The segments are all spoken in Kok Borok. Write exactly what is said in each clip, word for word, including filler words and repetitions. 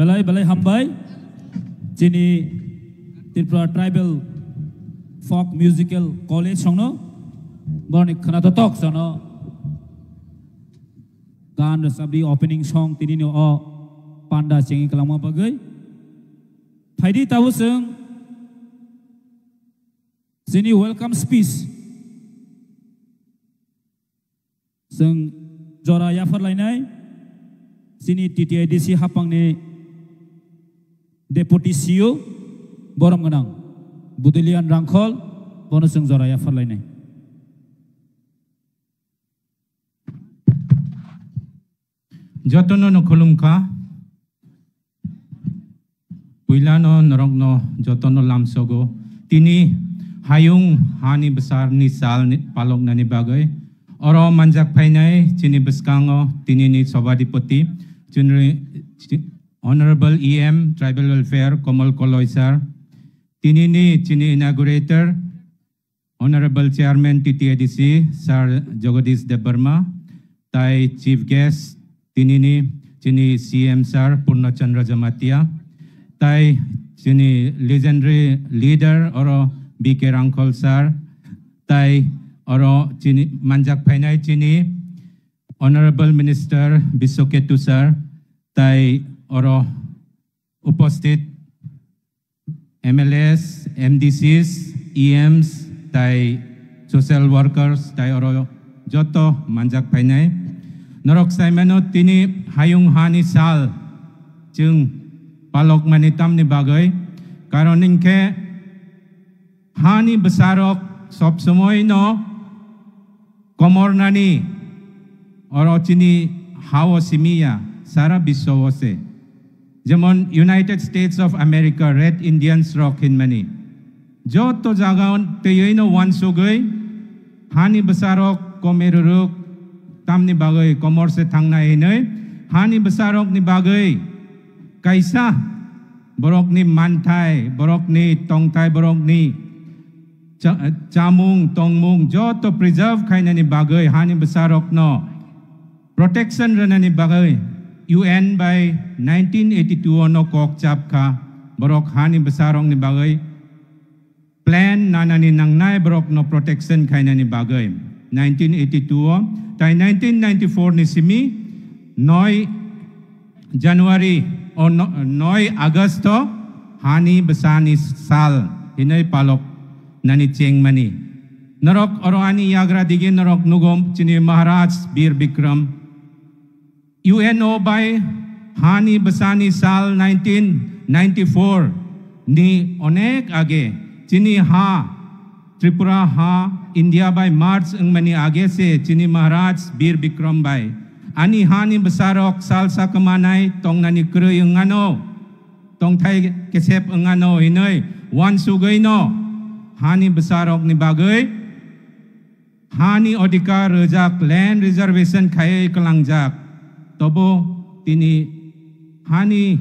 Belai belai hambai. Chini Tripura Tribal Folk Musical College songno borni khwnato tok sano gan rwchapdi opening song tinini o panda chengwi kwlangma bagwi. Phaidi tabuk chwng chini welcome speech. Chwng jora yapharlainai chini T T I D C hapangni Deputy C E O borom gwnang Budilian Rangkhol, bono chwng jora yapharlainai. Jotono no khulumkha. Puilano norokno jotono lamsogo. Tini hayung hani bwsarni sal ni paloknani bagwi oro manjak phainai chini bwskango tinini sobadipoti chini Honorable E M Tribal Welfare Komol Koloi sir, tinini chini inaugurator Honorable Chairman T T A D C, Sir Jagadish Debbarma, tai Chief Guest tinini chini C M Sir Purna Chandra Jamatia, tai chini legendary leader oro B K Rangkhol Sir, tai oro chini manjak phainai chini Honorable Minister Biswaketu Sir, tai oro uposthit M L As, M D Cs, E Ms, tai social workers, tai oro joto manjak phainai. Norok saimano tini hayung hani sal chwng palokmani tamni bagwi. Karon hinkhe hani bwsarok sob somoino komornani oro chini hao simiya sara biswa o se. Jemon United States of America, Red Indians rok hinmani. Joto jaga twiwi no wansugwi hani bwsarok komeruruk tamni bagwi komor se thangnai hinwi hani bwsarokni bagwi kaisa borokni manthai, borokni tongthai, borokni cha-, chamung, tongmung joto preserve khainani bagwi hani bwsarokno protection rwnani bagwi U N bai nineteen eighty-two o no kok chap kha. Borok hani bwsarokni bagwi plan nanani nangnai borokno protection khainani bagwi nineteen eighty-two o, tai nineteen ninety-four ni simi noi January o no-, noi August o hani bwsani sal hinwi palok nani chengmani. Norok oro ani yagra digi norok nugo chini Maharaj Bir Bikram. U N O bai hani bwsani sal nineteen ninety-four ni onek age chini ha Tripura ha India bai merge wngmani age se chini Maharaj Bir Bikram bai ani hani bwsarok sal sakmanai tongnani kwrwi wngano, tongthai kesep wngano hinwi wansugwi no hani bwsarokni bagwi hani odhikar rwjak, land reservation khaiwi kwlangjak. Tobo tini hani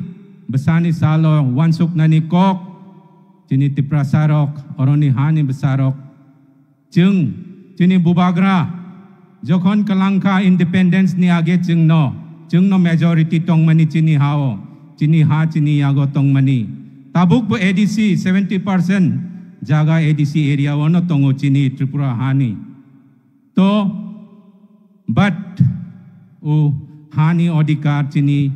bwsani salo wansuknani kok chini Tiprasa rok, oroni hani bwsa rok, chwng chini bubagra jokhon kwlangkha independence ni age chwngno, chwngno majority tongmani chini hao, chini ha chini yago tongmani. Tabukbo A D C seventy percent jaga A D C area o no tongo chini Tripura hani. To, but o hani odhikar chini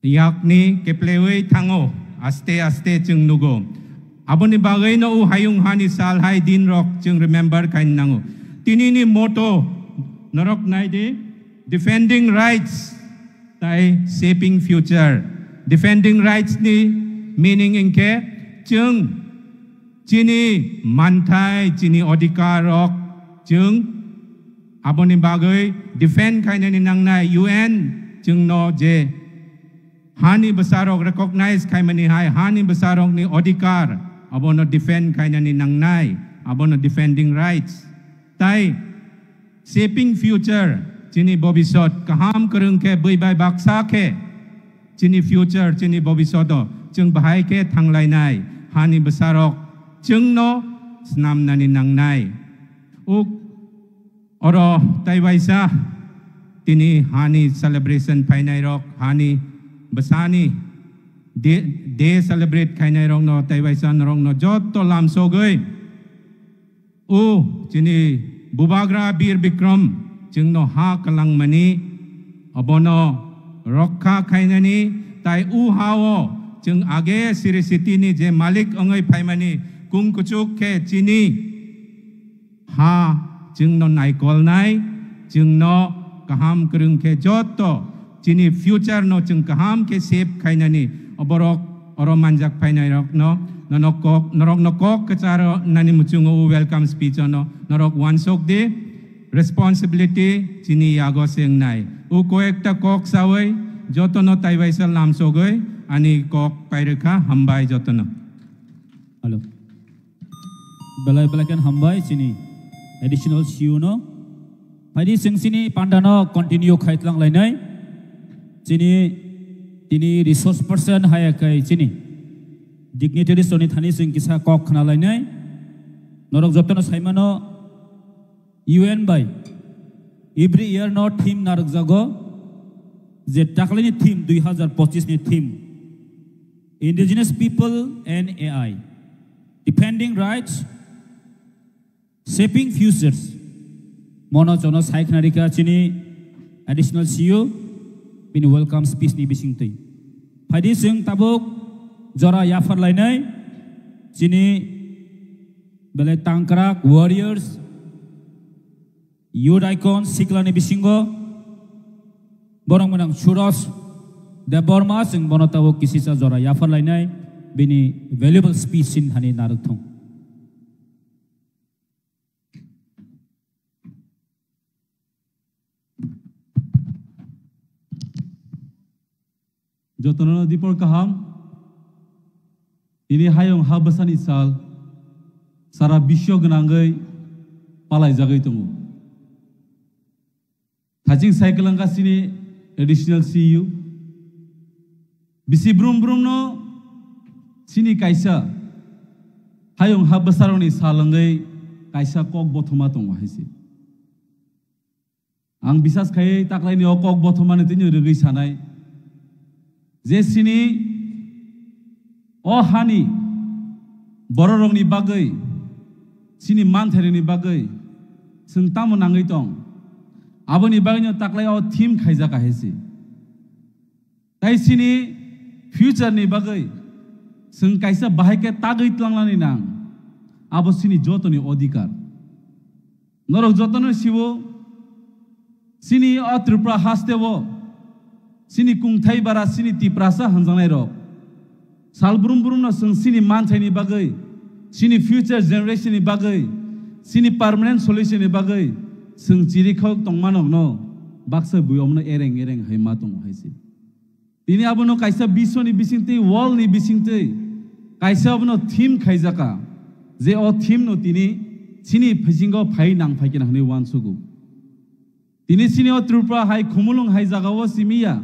yakni keplewi thango, aste aste chwng nugo. Aboni bagwi no o hayung hani sal hai din rok chwng remember khaina nango. Tinini motto norok nai di, defending rights tai shaping future. Defending rights ni meaning hinkhe chwng chini manthai, chini odhikar rok chwng aboni bagwi defend khainani nangnai. U N chwngno je hani bwsarok recognize khaimani hai, hani bwsarokni odhikar abono defend khainani nangnai, abono defending rights. Tai shaping future, chini bobisot kaham kwrwng khe bui bai baksa khe chini future, chini bobisoto chwng bahai khe thanglainai, hani bwsarok chwngno snamnani nangnai. Uk oro taibaisa tini hani celebration phainai rok, hani bwsani de, de celebrate khainai rokno tei waisa norokno joto lamsogwi o chini Bubagra Bir Bikram chwngno ha kwlangmani, obono rokha khainani, tai o ha-o chwng age siri sitini je malik wngwi phaimani kung kuchuk khe chini ha chwngno naikolnai, chwngno kaham kwrwng khe joto chini future no chwng kaham khe shape khainani, oborok oro manjak phainai rokno, nono kok, norokno kok kwcharo nani muchungo o welcome speech ono norok wansok di. Responsibility chini yago se wngnai. O koyekta kok sawi jotono taibaisa lamsogwi ani kok pairwkha. Hambai jotono. Hello. Belai belai khen hambai chini additional C E O no. Phaidi chwng chini panda no continue khaitlang lainai. Chini, tini resource person haya khai chini dignitaries rokni thani chwng kisa kok khna lainai. Norok jotono saimano U N bai every year no theme narwkjago, je taklaini theme, dui hazar pochis ni theme, Indigenous People and A I, Defending Rights, Shaping Futures. Mono chono sai khna rikha chini additional C E O bini welcome speech ni bisingtwi. Phaidi chwng tabuk jora yaphar lainai chini belai tangkrak warriors, youth icon, siklani bisingo borok mwnang Suraj Debbarma, chwng bono tabuk kisisa jora yaphar lainai bini valuable speech sin thani narwk thung. Jotono dipor kaham. Tini hayung ha bwsani sal sara bisyo gwnangwi palaijagwi tongo. Thaching cycle wngkha chini additional C E O. Bisi brum brum no chini kaisa hayung ha bwsarokni sal wngwi kaisa kok bothoma tongo hai se. Ang bisas khai taklaini o kok bothomani tini rwgwi sanai je chini o hani bororokni bagwi, chini manthairokni bagwi chwng tamo nangwi tong, aboni bagwino taklai o theme khaijak hai se. Tai chini future ni bagwi chwng kaisa bahai khe tagwi tlangnani nang, abo chini jotoni odhikar. Norok jotono siwo, chini o Tripura haste o, chini kungthai bara, chini Tiprasa hanjaknai rok, sal brum brum no chwng chini manthaini bagwi, chini future generation ni bagwi, chini permanent solution ni bagwi chwng chirikhok tongmanokno baksa bui omno ereng ereng hai ma tongo hai se. Tini abono kaisa biswoni bisingtwi, world ni bisingtwi kaisa abono theme khaijaka, je o theme no tini chini phasingo phai nang phai khe na hwnwi uansugo. Tini chini o Tripura hai khumulwng hai jagao simi ya,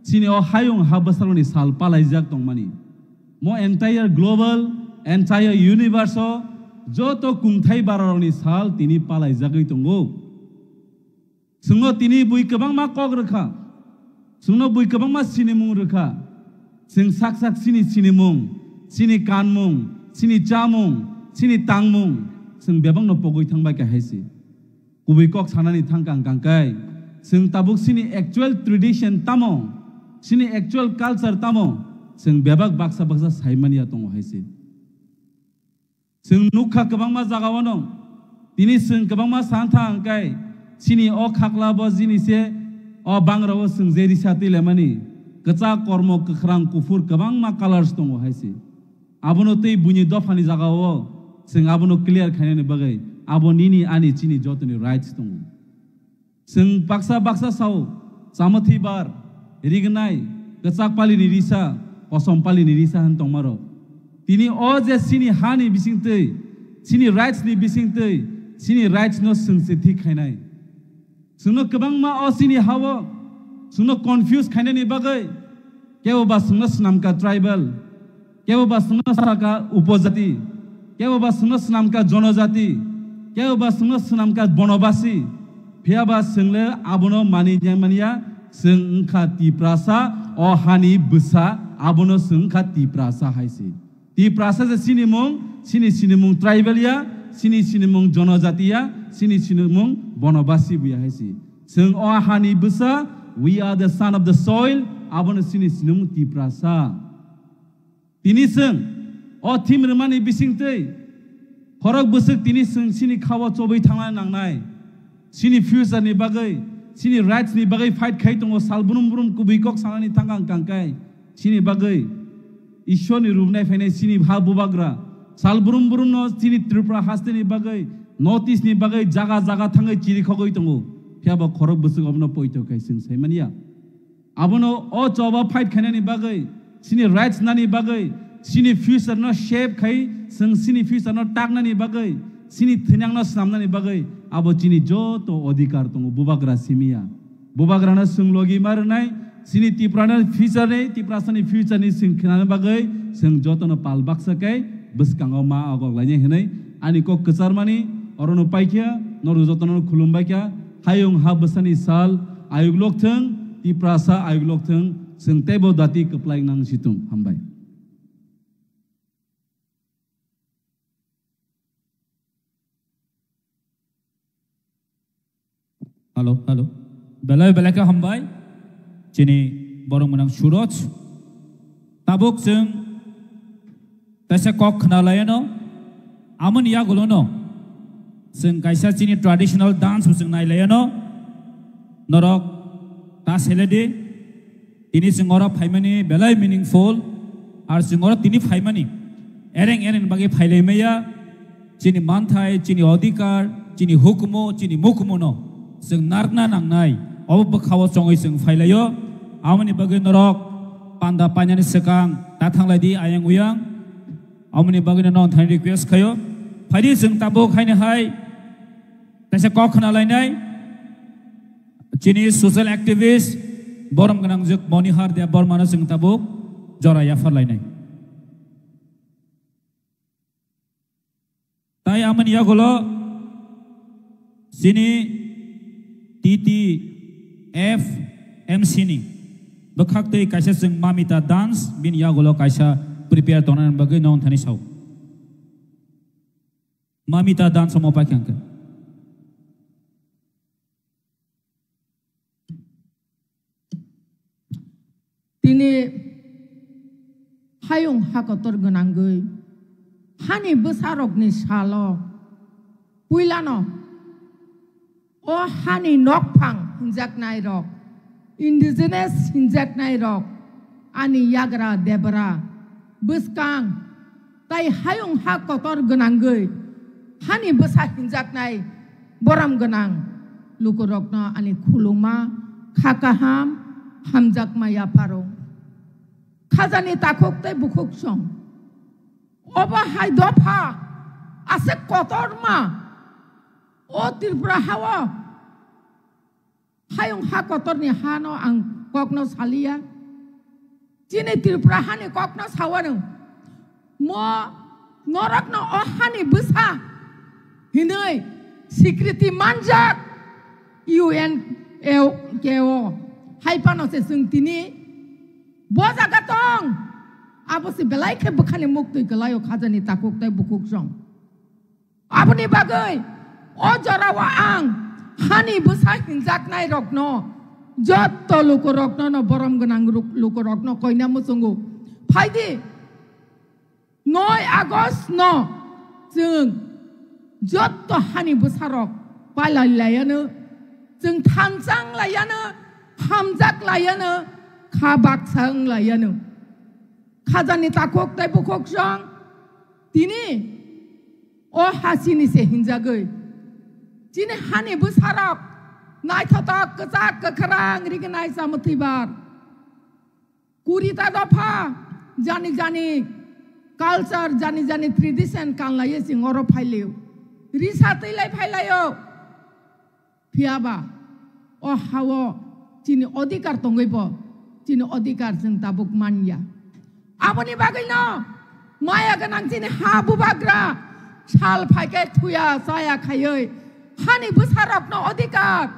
chini o hayung ha bwsarokni sal palaijak tongmani. Mo entire global, entire universe o joto kungthai bararokni sal tini palaijagwi tongo. Chwngno tini bui kwbangma kok rwkha. Chwngno bui kwbangma sinimung rwkha. Chwng sak sak chini sinimung, chini kanmung, chini chamung, chini tangmung, chwng bebakno pogwi thangbai kha hai se. Kubui kok sanani thangkha ang kangkai. Chwng tabuk chini actual tradition tamo, chini actual culture tamo, chwng bebak baksa baksa saimani ya tongo hai se. Chwng nukha kwbangma jagao no, tini chwng kwbangma santha hwnkhe chini o khakla bo jini se o bangrao chwng je risa twi lemani kwchak, kormo, kwkhrang, kuphur kwbangma colors tongo hai se. Abono tei buini dophani jagao chwng abono clear khainani bagwi abo nini ani chini jotoni rights tongo. Chwng baksa baksa sao, chamathi bar, rignai, kwchak palini risa, kosom palini risa hwn tongmarok. Tini o je chini hani bisingtwi, chini rights ni bisingtwi, chini rights no chwng se thik khainai. Chwngno kwbangma o chini hao, chwngno confuse khainani bagwi, kebo ba chwngno swnamkha tribal, kebo ba chwngno saka upojati, kebo ba chwngno swnamkha jonojati, kebo ba chwngno swnamkha bonobasi, phiya ba chwngle abono mani nangmaniya, chwng wngkha Tiprasa, o hani bwsa, abono chwng kha Tiprasa hai se. Tiprasa se chini mung, chini sinimung tribal ya, chini sinimung jonojati ya, chini sinimung bonobasi bo ya hai se. Chwng o hani bwsa, we are the son of the soil, abono chini sinimung Tiprasa. Tini chwng o thim rwmani bisingtwi khorok bwswk tini chwng chini khao chobwi thangna nangnai. Chini future ni bagwi, chini rights ni bagwi fight khai tongo, sal brum brum kubui kok sanani thangkang kangkai. Chini bagwi Ishwar ni rubnai phainai chini ha bubagra. Sal brum brum no chini Tripura haste ni bagwi, North East ni bagwi jaga jaga thangwi chiri khogwi tongo. Phiya bo khorok bwswk obono poito khai chwng sai manya. Abono o choba fight khainani bagwi, chini rights nani bagwi, chini future no shape khai, chwng chini future no taknani bagwi, chini thwinang no swnamnani bagwi, abo chini joto odhikar tongo, bubagra simiya. Bubagra no chwng logi ma rwnai, chini Tiprasa ni future ni, Tiprasa ni future ni chwng khnani bagwi, chwng joto no pal baksa kai, bwskango ma agok lainai hinwi, ani kok kwcharmani, orono paikha, norok joto no khulumbaikha, Hayung ha bwsani sal ayuk lokthwng, Tiprasa ayuk lokthwng, chwng teibo dati kwplai nang situng. Hambai. Hello, hello. Belai belai khe hambai. Chini borok mwnang Suraj. Tabuk chwng Kaisa kok khna laiano, amoni yagulono chwng kaisa chini traditional dance bo chwng nai laiano, norok ta seledi, tini chwng oro phaimani belai meaningful, ar chwng oro tini phaimani ereng ereng bagwi phailai maya, chini manthai, chini odhikar, chini hukumu, chini mukumu no chwng narwkna nangnai, obo bwkhao chongwi chwng phailaio, amoni bagwi norok panda painani swkang ta thanglai di ayang uyang. Amoni bagwino nono thani request khaio. Phaidi chwng tabuk haino hai kaisa kok khna lainai. Chini social activist borom gwnang jwk Monihar Debbarmano chwng tabuk jora yaphar lainai. Tai amoni yagulo chini T T F M C ni bwkhak twi kaisa chwng Mamita dance bini yagulo kaisa prepare tongnani bagwi nono thani sao. Mamita dance omo paikha hwnkhe. Tini hayung ha kotor gwnangwi hani bwsarokni salo puilano o hani nokphang hinjaknairok, indigenous hinjaknairok, ani yagra debra bwskang tai hayung ha kotor gwnangwi hani bwsa hinjaknai borom gwnang lukurokno ani khuluma kha kaham hamjakma yapharo. Khajani takhuk tei bukhuk song. Obo hai dopha aswk kotorma o Tripura hao. Hayung ha kotorni hano ang kokno saliya. Chini Tripura hani kokno sawano. Mo norokno o hani bwsa hinwi sikriti manjak U N K O. Hai phano se chwng tini bo jaga tong. Abo se belai khe bwkhani muktwi kwlaio khajani takhuk tei bukhuk song. Aboni bagwi o jorao ang hani bwsa hinjaknai rokno, jotto lukurokno no borom gwnang ruk-, lukurokno koina muchungo. Phaidi noi August no chwng jotto hani bwsarok pailai laiano, chwng thansa wng laiano, hamjak laiano, kha baksa wng laiano. Khajani takhuk tei bukhuk song tini o ha chini se hinjagwi. Chini hani bwsarok naithotok, kwchak, kwkhrang, rignai, chamwthwibar. Kurita dopha jani jani culture, jani jani tradition kanlaiwi chwng oro phailio. Risa twilai phailaio. Phiyaba o hao chini odhikar tongwi bo chini odhikar chwng tabuk manya. Aboni bagwino maya gwnang chini ha bubagra sal phaikhe thuya chaya khaiwi hani bwsarokno odhikar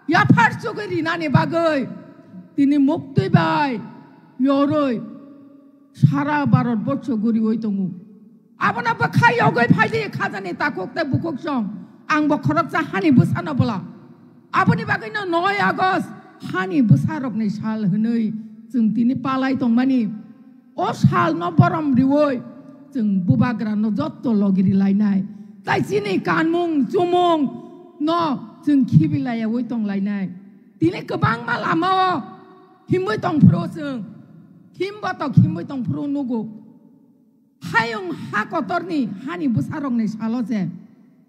yaphar chugwi rinani bagwi tini muktwi bai yorwi sara Bharat borsho guriwi tongo. Abono bwkha yogwi phaidi khajani takhuk tei bukhuk song, ang bo khoroksa hani bwsano bwla. Aboni bagwino noi August hani bwsarokni sal hwnwi chwng tini palai tongmani. O salno borom riwi chwng bubagrano jotto logi rilainai. Tai chini kanmung chumung no chwng khibilayawi tonglainai. Tini kwbangma lamao himwi tongphuru chwng, himbotok himwi tongphuru nugo. Hayung ha kotorni hani bwsarokni salo se.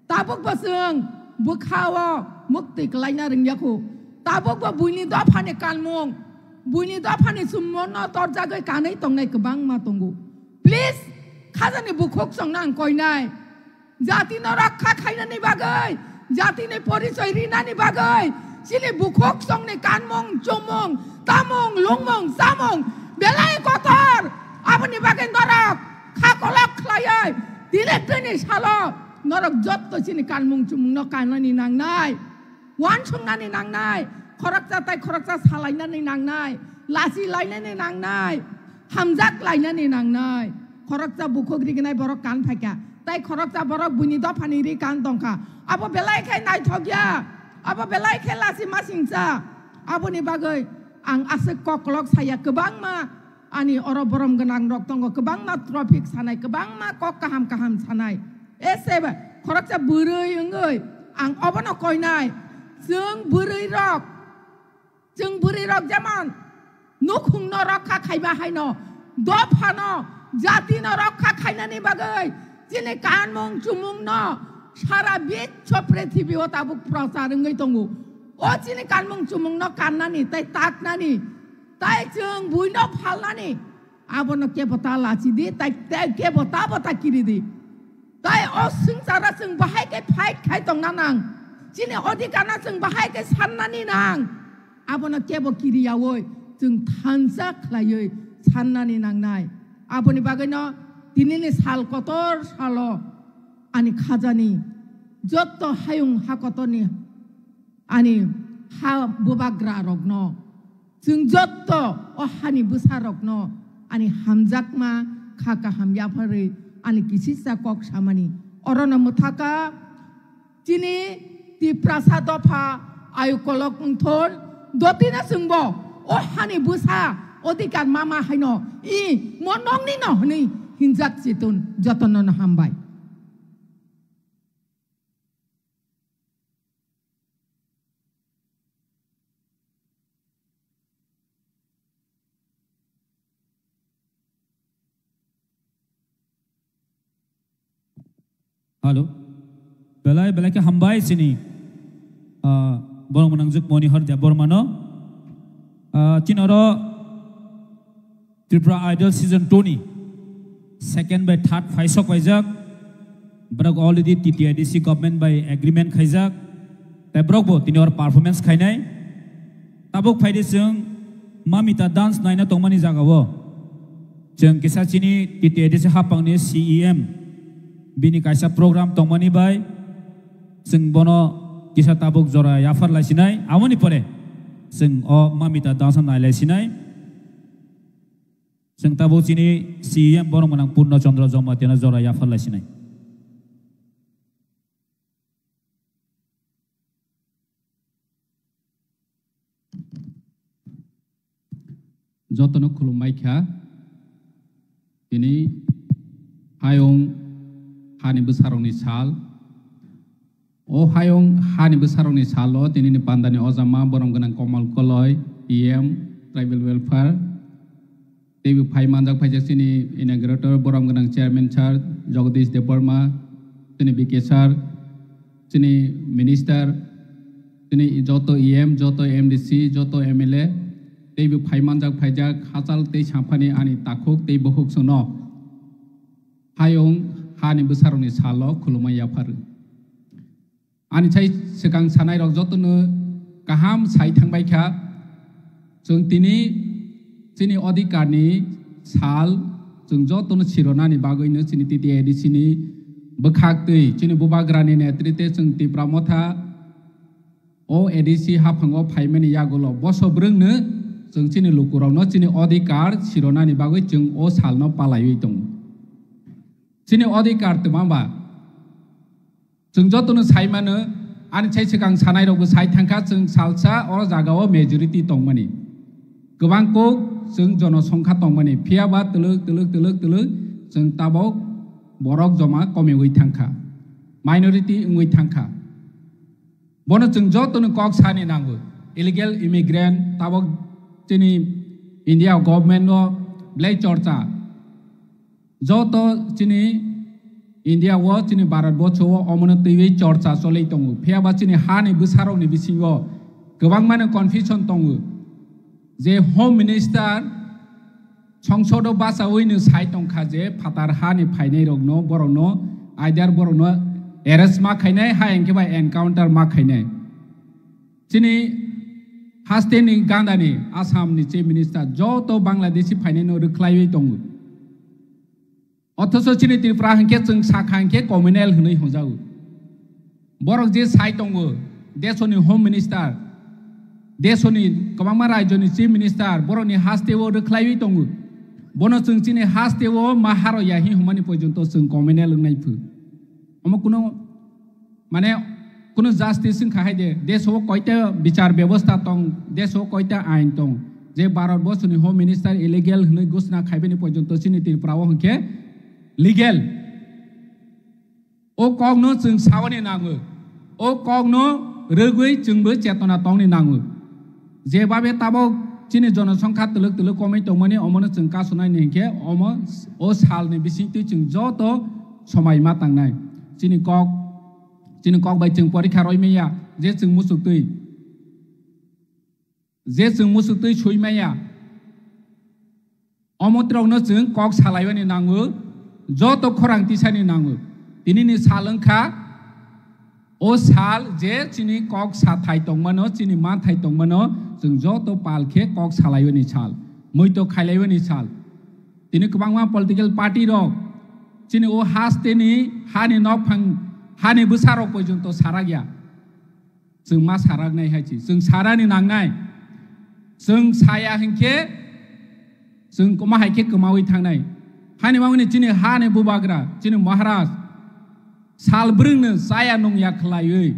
Tabukbo chwng bwkhao muktwi kwlaina rwngya kho. Tabukbo buini dophani kanmung, buini dophani chumungno torjagwi kanwi tongnai kwbangma tongo. Please, khajani bukhuk songno ang koinai. Jatino rokha khainani bagwi, jatini porichoi rinani bagwi, chini bukhuk songni kanmung, chumung, tamung, lungmung, chamung, belai kotor. Aboni bagwi norok kha kolok khlaiwi, tini tini salo norok jotto chini kanmung chumungno kanani nangnai. Uansuknani nangnai, khoroksa tai khoroksa salainani nangnai, lachi lainani nangnai, hamjak lainani nangnai. Khoroksa bukhuk rignai borok kan phaikha, tai khoroksa borok buini dophani ri kan tongkha. Abo belai khe naithokya, abo belai khe lachi masingcha. Aboni bagwi ang aswk koklok saya kwbangma. Ani oro borom gwnang rok tongo, kwbangma topic sanai, kwbangma kok kaham kaham sanai. Ese ba, khoroksa bwrwi wngwi ang obono koinai. Chwng bwrwi rok, chwng bwrwi rok jemon nukhungno rokha khaiba haino, dophano, jatino rokha khainani bagwi, chini kanmung chumungno sara biswo prithibi o tabuk prochar wngwi tongo. O chini kanmung chumungno kannani tei taknani Tai chwng buino phalnani, abono kebo ta lachi di, tai, tai kebo ta bo ta kiri di. Tai o swngcharo chwng bahai khe fight khai tongna nang. Chini odhikar no chwng bahai khe sannani nang. Abono kebo kiri yaui chwng thansa khlaiwi sannani nangnai. Aboni bagwino tinini sal kotor salo ani khajani jotto hayung ha kotorni ani ha bubagra rokno, chwng jotto o hani bwsa rokno ani hamjakma kha kaham yapharwi ani kisisa kok samani. Orono mwthaka chini Tiprasa dopha ayukolok wngthon dotino chwngbo o hani bwsa odhikar mama haino i mo nokni no hwnwi hinjak chitun jotono no hambai. Hello. Belai, belai khe hambai chini, ah, borok mwnangjuk Monihar Debbarma no. Ah, chini oro Tripura Idol Season two ni second bai third phaisok paijak. Borok already T T A D C government bai agreement khaijak. Tai borok bo tini or performance khainai. Tabuk phaidi chwng Mamita dance naina tongmani jagao. Chwng kisa chini T T A D C hapangni C E M bini kaisa program tongmani bai chwng bono kisa tabuk jora yaphar laisinai. Aboni pore chwng o Mamita dance nailaisinai. Chwng tabuk chini C E M borok mwnang Purno Chandra Jamatia no jora yaphar laisinai. Jotono khulumbai kha. Tini hayung hani bwsarokni sal. O hayung hani bwsarokni salo tinini pandani ojama borom gwnang Komal Koloi, P M, Tribal Welfare, teibo phai manjak phaijak chini inaugurator borom gwnang Chairman Sir Jagadish Debbarma, chini B K Sir, chini Minister, chini joto E M, joto M D C, joto M L A, teibo phai manjak phaijak hachal tei samphani ani takhuk tei bukhuk chwngno hayung hani bwsarokni salo khulumui yaphar. Ani sai swkang sanairok jotono kaham sai thangbai kha. Chwng tini chini odhikarni sal chwng jotono sironani bagwino chini T T A D C ni bwkhak twi chini bubagrani netrite chwng Tipra Motha o A D C haphango phaimani yagulo boso bwrwngno Chwng chini lukurokno chini odhikar sironani bagwi chwng o salno palaiwi tongo. Chini odhikar twma ba? Chwng jotono sai mano, ani sai swkang sanairokbo sai thangkha, chwng salsa o jagao majority tongmani. Kwbang kuk chwng jonosongkha tongmani, phiya ba twlwk, twlwk, twlwk, twlwk chwng tabok borok joma komiwi thangkha, minority wngwi thangkha. Bono chwng jotono kok sani nango. Illegal immigrant tabok chini India government o belai chorcha. Joto chini India o, chini Bharat borsho o omono twiwi chorcha cholwi tongo. Phiya ba chini hani bwsarokni bisingo kwbangmano confusion tongo. Je Home Minister songsodo bachawi no sai tongkha je phatar hani phainairokno, borokno, either borokno arrest ma khainai, ha hwnkhe ba encounter ma khainai. Chini hasteni gandani Assam ni Chief Minister joto Bangladeshi phainaino rwkhlaiwi tongo. Othocho chini Tripura hwnkhe chwng sakha hwnkhe communal hwnwi hwnjago. Borok je sai tongo, desoni Home Minister, desoni kwbangma rajyoni Chief Minister, borokni hasteo rwkhlaiwi tongo. Bono chwng chini hasteo ma haro ya hi hwnmani porjonto chwng communal wngnai phu. Omo kuno, mane, kuno justice wngkha hai de, deso koita bichar bebosta tong, deso koita ain tong, je Bharat borsoni Home Minister illegal hwnwi ghosna khaibani porjonto chini Tripura o hwnkhe legal. O kokno chwng saoni nango, o kokno rwgwi chwngbo chetona tongni nango. Jebabe tabok chini jonosongkha twlwk twlwk komwi tongmani, omono chwng kasonai ni hinkhe omo o salni bisingtwi chwng joto somai ma tangnai. Chini kok, chini kok bai chwng porikha roi manya, je chwng muchuk twi, je chwng muchuk twi sui manya. Omo trokno chwng kok salaiwani nango, joto khorang tisani nango. Tinini sal wngkha, o sal je chini kok sathai tongmano, chini manthai tongmano, chwng joto pal khe kok salaiwani sal, muito khailaiwani sal. Tini kwbangma political party rok chini o hasteni hani nokphang, hani bwsarok porjonto sarakya. Chwng ma saraknai hai chi. Chwng sarani nangnai. Chwng saya hinkhe chwng kwma hai khe kwmawi thangnai. Hani bagwini chini hani bubagra, chini Maharaj, sal brwngno chaya nungya khlaiwi,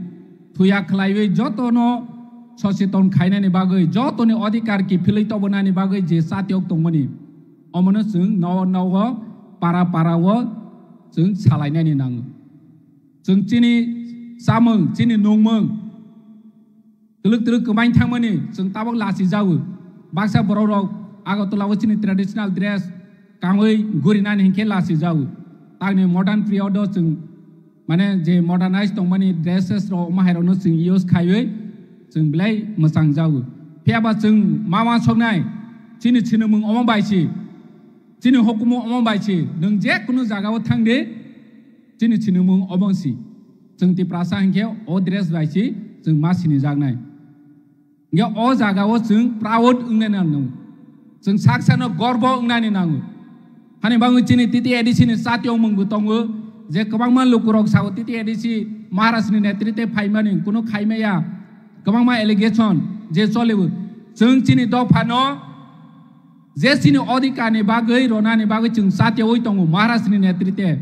thuya khlaiwi jotono socheton khainani bagwi, jotoni odhikar kiphilwi tobonani bagwi je chatiyok tongmani, omono chwng nogo nogo, para para o chwng salainani nango. Chwng chini chamung, chini nungmung, twlwk twlwk kwmain thangmani chwng tabok lachi jago. Baksa borok rok Agartala o chini traditional dress kangwi gurinani hinkhe lachi jago. Tangni modern period o chwng, mane, je modernize tongmani dresses rok, omo hai rokno chwng use khaiwi chwng belai mwchang jago. Phiya ba chwng ma ma soknai, chini sinimung omo bai si, chini hukumu omo bai si, nwng je kunu jaga o thang di, chini sinimung omo si. Chwng Tiprasa hinkhe o dress bai si chwng ma sinijaknai. Hinkhe o jaga o chwng proud wngnai nango. Chwng sak sakno gorbo wngnani nango. Hani bagwi chini T T A D C ni chatiyong mungbo tongo, je kwbangma lukurok sao T T A D C Maharaj ni netrite phaimani kuno khaimaya, kwbangma allegation je cholibo. Chwng chini dophano je chini odhikar ni bagwi, ronani bagwi chwng chatiyogwi tongo Maharaj ni netrite.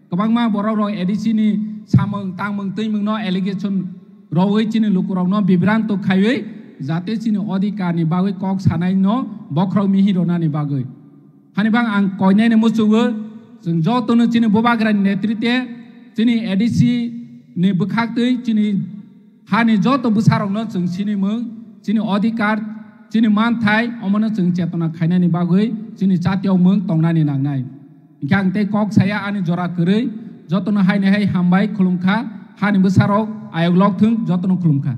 Kwbangma borok rok A D C ni samung tangmung twimung no allegation rogwi chini lukurok no bibranto khaiwi, jate chini odhikar ni bagwi kok sanai no bokhorok mihi ronani bagwi. Hani bang ang koinai ni muchugo, chwng joto no chini bubagra ni netrite, chini A D C ni bwkhak twi, chini hani joto bwsarokno chwng sinimung, chini odhikar, chini manthai, omono chwng chetona khainani bagwi chini chatiyokmung tongnani nangnai. Hinkhe ang tei kok saya ani jora kwrwi, jotono haini hai hambai khulumkha, hani bwsarok ayok lok thung, jotono khulumkha.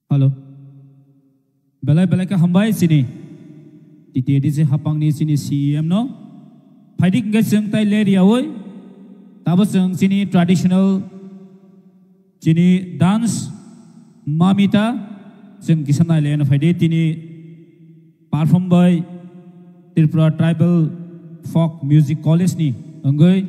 Hello. Belai belai khe hambai chini T T A D C hapangni chini C E M no. Phaidik hwnkhe chwng tai ler yaui. Tabo chwng chini traditional chini dance Mamita chwng kisa nai leno phaidi tini perform by Tripura Tribal Folk Music College ni wngwi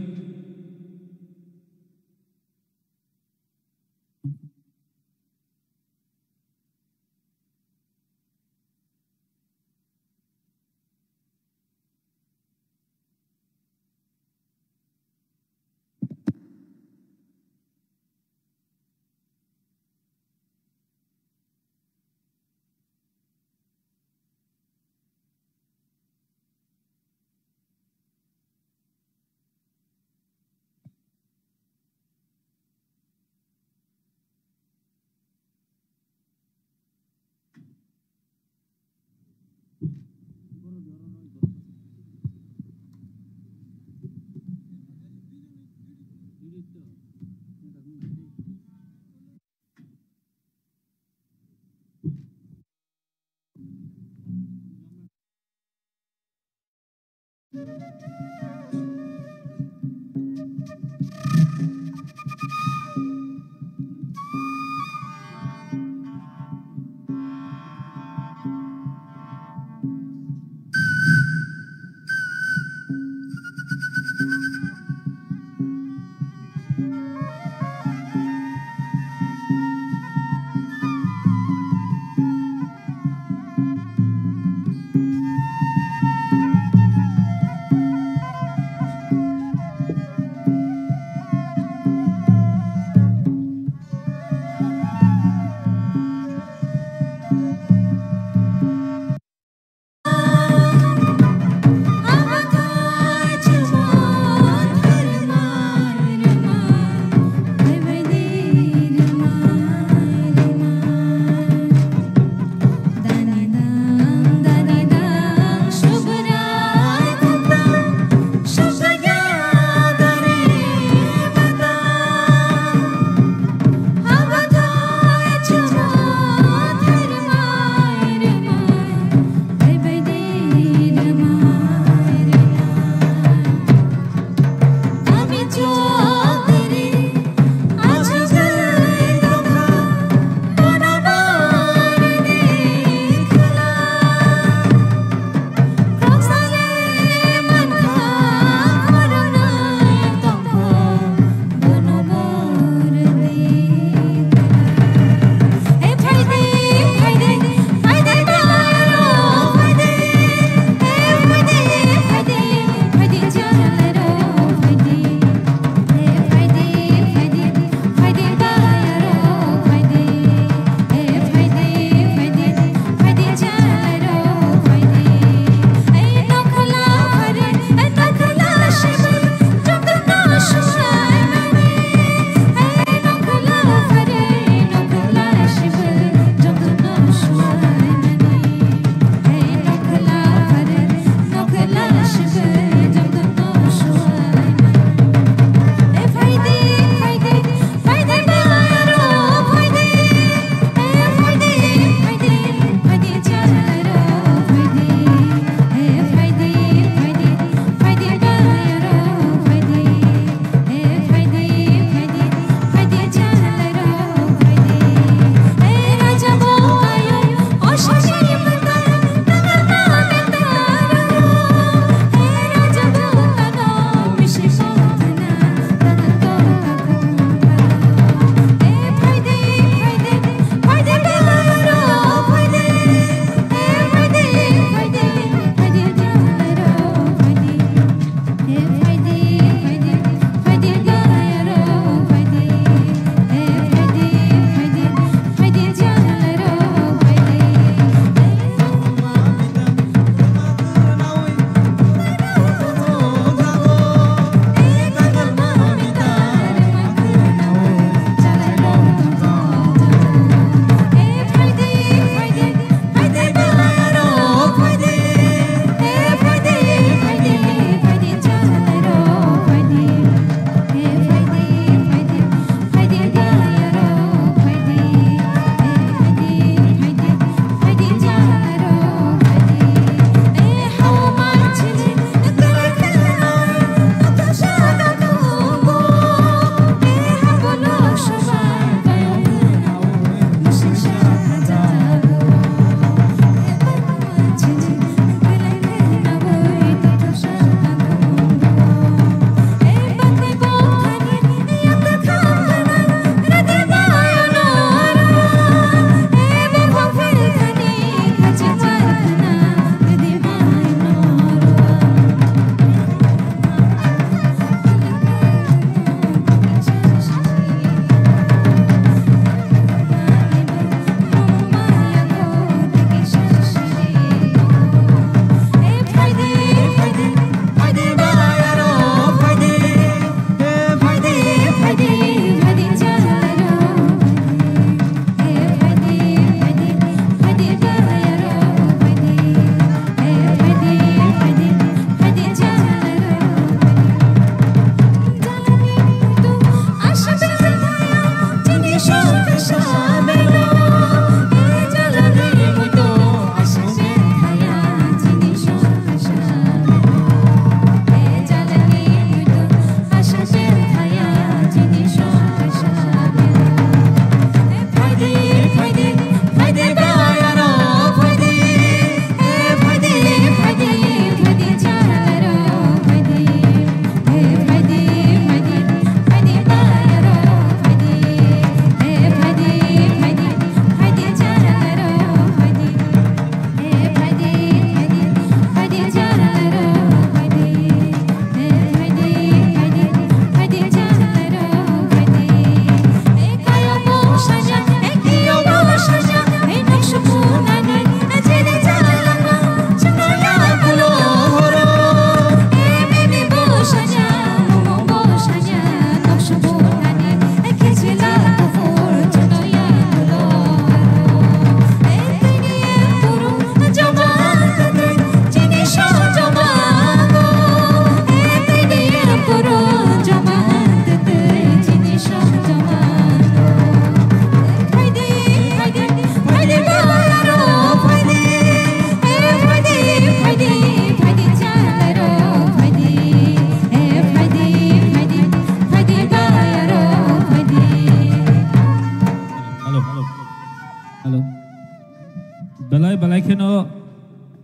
Belai kheno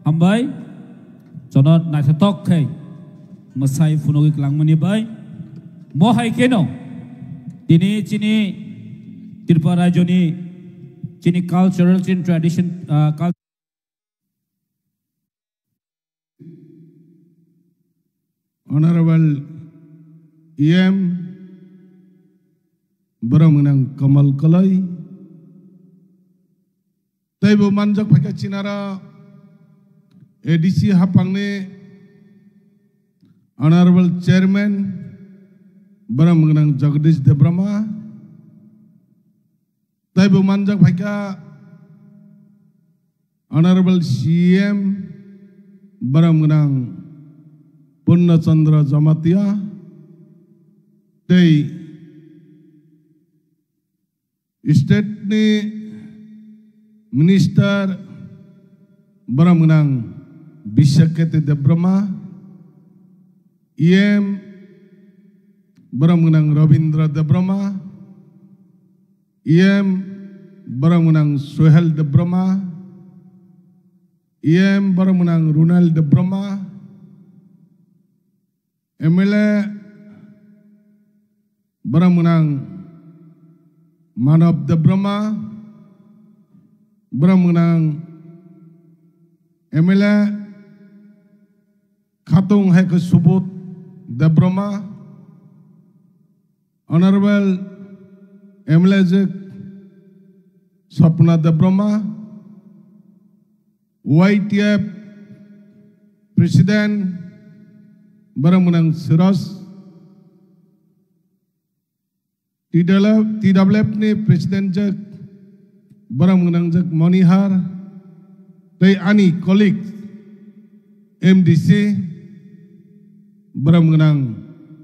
hambai, jono naithotok khe mwsai phunugwi kwlangmani bai. Mo hai kheno tini chini Tripura rajyoni chini cultural, chini tradition, ah, cul- Honorable E M, borok mwnang Kamal Kalai, teibo manjak phaikha chinara A D C hapangni Honorable Chairman, borok mwnang Jagdish Debbarma, teibo manjak phaikha Honorable C M, borok mwnang Purna Chandra Jamatia, tei State ni Minister, borok mwnang Bishyaketi Debbarma, E M, borok mwnang Rabindra Debbarma, E M, borok mwnang Sohel Debbarma, E M, borok mwnang Runal Debbarma, M L A, borok mwnang Manav Debbarma, borok mwnang M L A Khatung hai khe Subodh Debbarma, Honorable M L A jek Swapna Debbarma, Y T F President, borok mwnang Siraj, T W F, T W F ni President jek, borok mwnang jek Monihar, tei ani colleague M D C, borok mwnang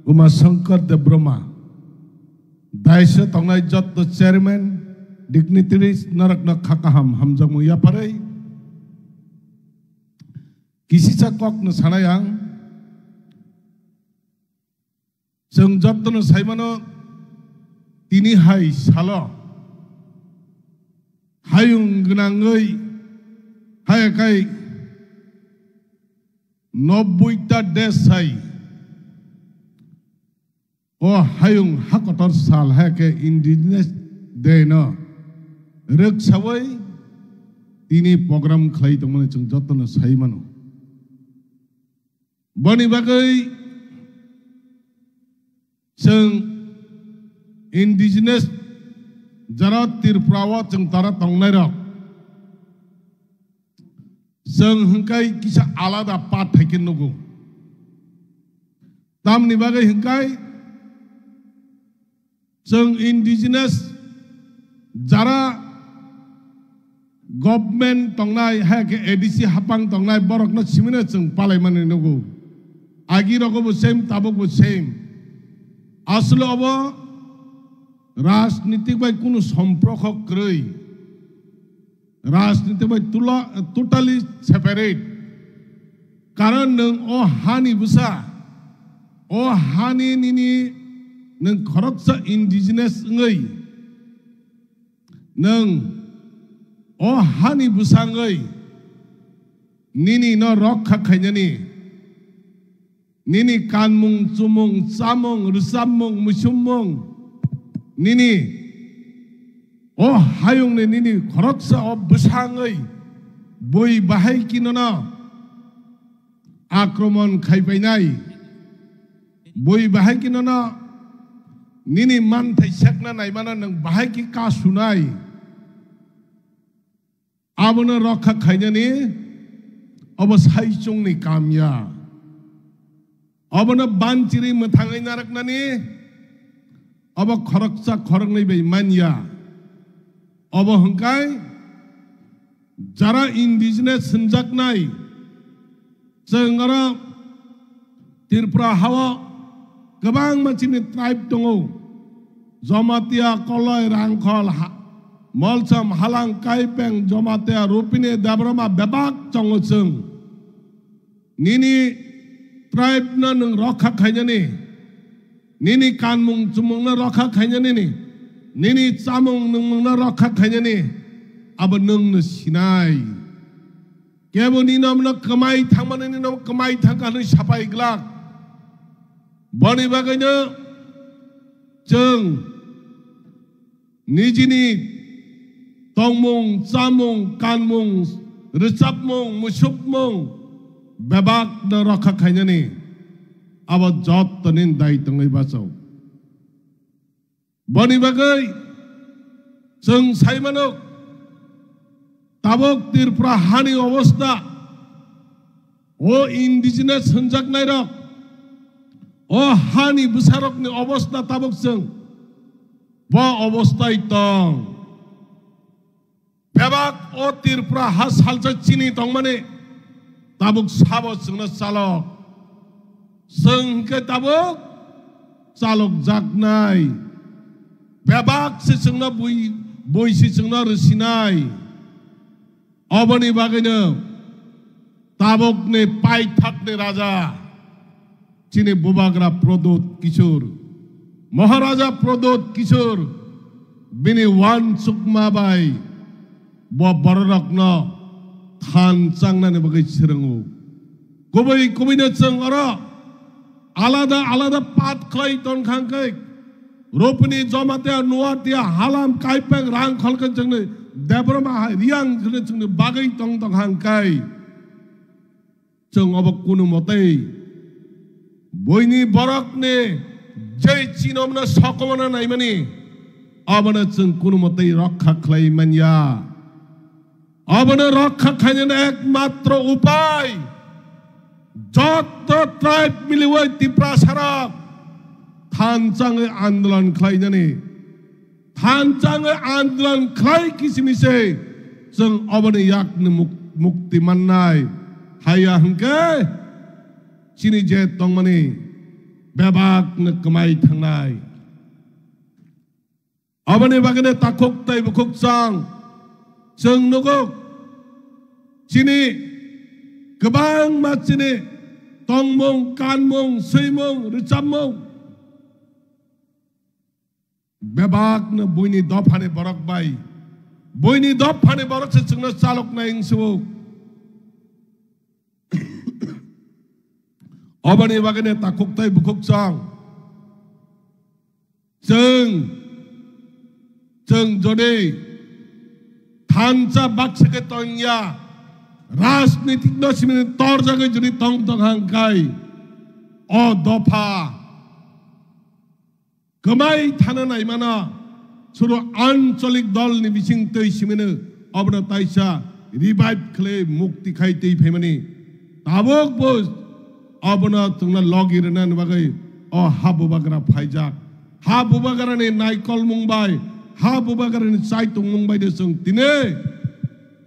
Uma Shankar Debbarma. Daisa tongnai jotto chairman, dignitaries, norokno kha kaham hamjakmung yapharwi kisisa kokno sanai ang. Chwng jottono saimano, tini hai salo hayung gwnangwi haya kai nobboi ta desh sai o hayung hakotor sal haya khe Indigenous Day no rwksawi tini program khlai tongmani chwng jottono saimano. Boni bagwi chwng indigenous jara Tripura o chwng tara tongnairok, chwng hwnkhe kisa alada path hai khe nugo. Tamni bagwi hwnkhe chwng indigenous jara government tongnai, hai khe A D C hapang tongnai, borokno simino chwng palaimani nugo. Agi rogo bo same, tabuk bo same. Aswk obo rajnitik bai kunu somprokho kwrwi. Rajniti bai tula-, totally separate. Karon nwng o hani bwsa, o hani nini nwng khoroksa indigenous wngwi, nwng o hani bwsa wngwi nini no rokha khainani. Nini kanmung, chumung, chamung, rwchapmung, muisummung, nini o hayungni nini khoroksa o bwsangwi bui bahai kinono akromon khaipainai, bui bahai kinono nini manthai sekna naimano nwng bahai khe kasunai. Abono rokha khainani obo saichungni kam ya. Obono banchiri mwthangwi narwknani obo khoroksa khoroknwi bai man ya. Obo hwnkhe jara indigenous hwnjaknai, chwng oro Tripura hao kwbangma chini tribe tongo. Jamatia, Koloi, Rangkhol, ha-, Molsom, Halang, Kaipeng, Jamatia, Rupini, Debbarma bebak tongo chwng. Nini tribe no nwng rokha khainani, nini kanmung chumung no rokha khainani, nini chamung nwngmung no rokha khainani, abo nwng no sinai. Kebo nini nono kwmai thangmani, nini nono kwmai thangkha hwnwi sapai glak. Boni bagwino chwng nijini tongmung, chamung, kanmung, rwchapmung, musukmung bebakno rokha khainani abo jottoni dai tongwi bacho. Boni bagwi chwng sai mano, tabuk Tripura hani obostha, o indigenous hwnjaknairok, o hani bwsarokni obostha tabuk chwng bo obosthai tong. Bebak o Tripura ha salsa chini tongmani tabuk sabo chwngno chalok. Chwng hwnkhe tabuk chalokjaknai. Bebak se chwngno bui, bui se chwngno rwsinai. Oboni bagwino tabukni paithakni raja chini bubagra Pradyot Kishore, Maharaja Pradyot Kishore, bini uansukma bai bo bororokno than changnani bagwi swrwngo. Kubui kubuino chwng oro alada alada path khlai tongkha hwnkhe, Rupini, Jamatia, Nuatia, Halam, Kaipeng, Rangkhol khe chwngni Debbarma hai Riang kheno chwngni bagwi tong tongkha hwnkhe, chwng obo kunu motei buini borokni je chinomno sokomona naimani, abono chwng kunu motei rokha khlai manya. Abono rokha khainani ekmatro upai, jotto tribe miliwi Tiprasarok thanchangwi andolon khlainani. Thanchangwi andolon khlai kisimisi chwng oboni yakni muk-, mukti mannai. Haiya hwnkhe chini je tongmani bebakno kwmai thangnai. Aboni bagwino takhuk tei bukhuk chwng, chwng nugo chini kwbangma chini tongmung, kanmung, swimung, rwchapmung bebakno buini dophani borok bai, buini dophani borok se chwngno chaloknai wngsugo. Oboni bagwino takhuk tei bukhuk chwng, chwng, chwng jodi thansa baksa khe tongya, rajnitik no simi torjagwi jodi tong tong hangkai, o dopha kwmai thana naimano, suru ancholik dol ni bising twi simino obono taisa revive khlai mukti khai twi phaimani. Tabuk bo obono chwngno logi rwna bagwi o ha bubagra phaijak. Ha bubagra ni naikolmung bai, ha bubagra ni chaitongmung bai de chwng tini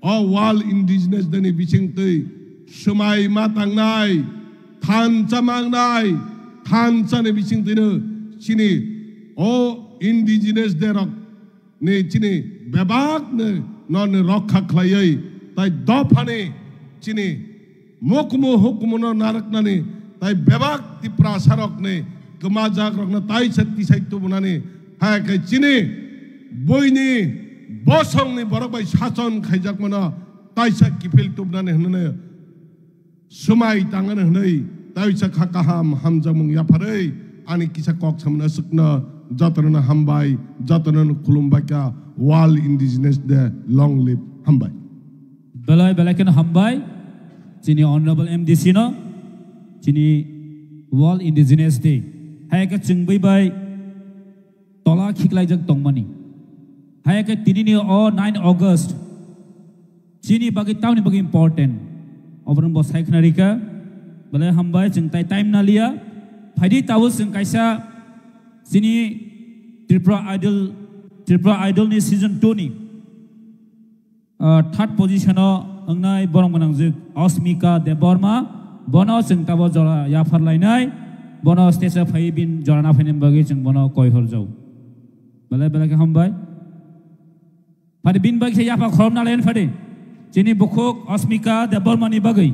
o World Indigenous Day ni bising twi swmai ma tangnai, thansa mangnai, thansa ni bising twino chini o Indigenous Day rok ni chini bebak ni no ni rokha khlaiwi tai dophani chini mukmu hukmuno narwknani tai bebak Tiprasa rokni kwmajak rokno taisa tisai tubunani hai khe chini buini bosongni borok bai sason khaijakmano taisa kiphil tubunani hwnwi swmai tangani hwnwi taisa kha kaham hamjakmung yapharwi ani kisa kok samna swkno jotono hambai, jotono khulumbai kha. World Indigenous Day, long live, hambai. Belai belai kheno hambai chini Honorable M D C no, chini World Indigenous Day hai khe chwngwi bai tola khiklaijak tongmani. Hai khe tini ni o nine August chini bagwi tamni bagwi important, obono bo sai khna rikha. Belai hambai, chwng tai time na liya. Phaidi tabuk chwng kaisa chini Tripura Idol, Tripura Idol ni season two ni ah, third position o wngnai borok gwnangjwk Asmika Debbarma, bono chwng tabo jora yaphar lainai, bono stage o phaiwi bini jora naphainani bagwi chwng bono koi horjao. Belai belai khe hambai. Phadi bini bagwi se yapha khorokna lainai phadi. Chini bukhuk Asmika Debbarma ni bagwi.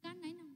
Kan nai nang.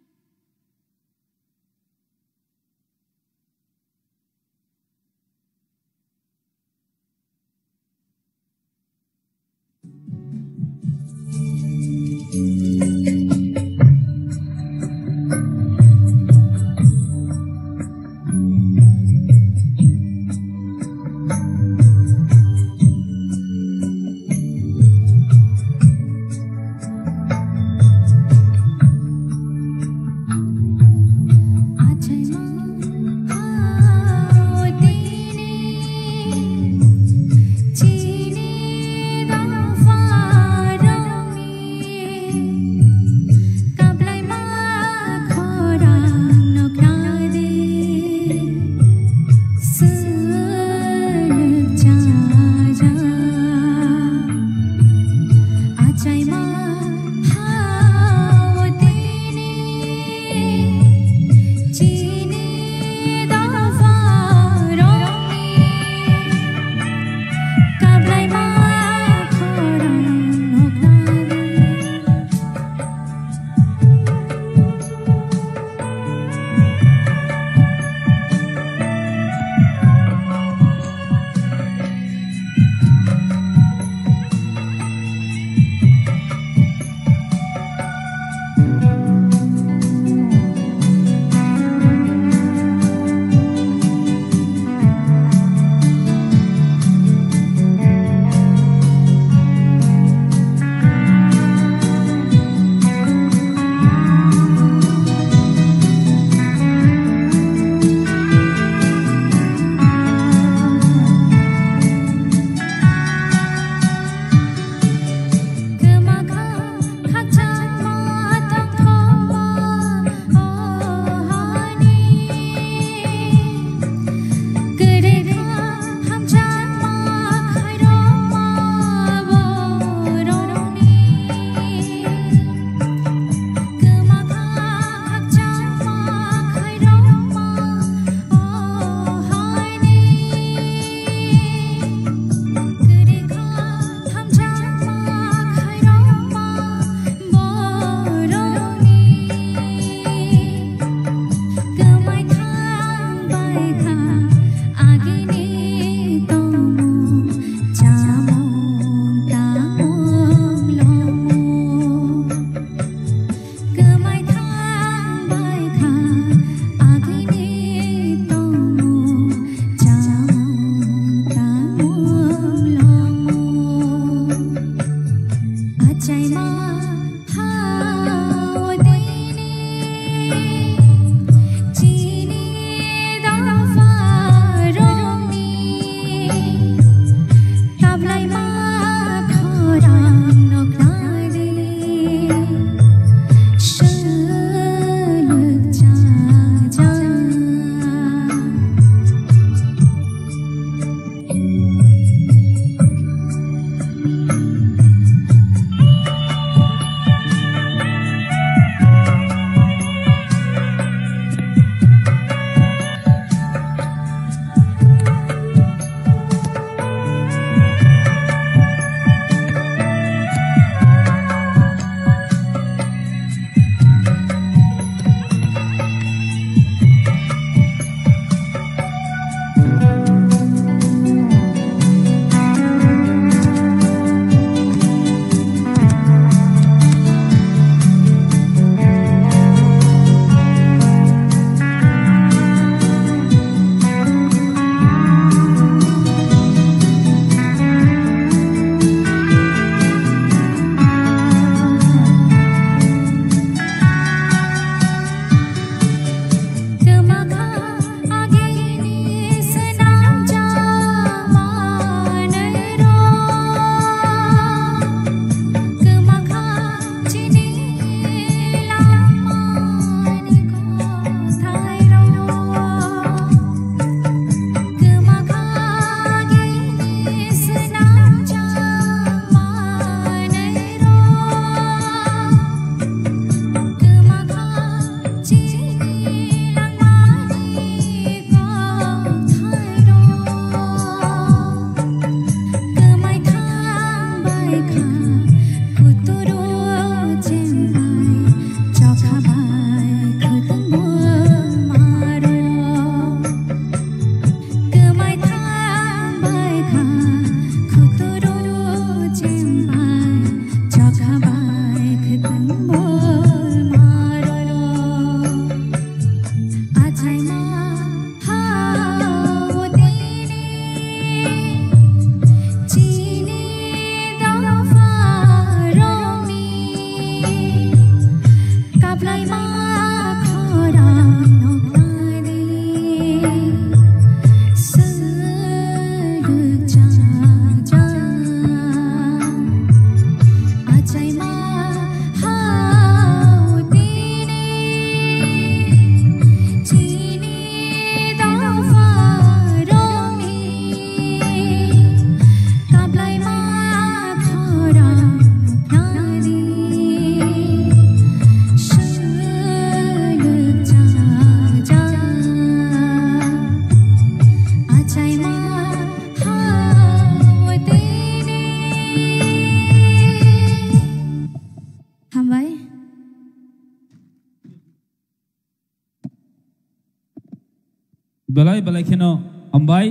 Belai belai kheno hambai,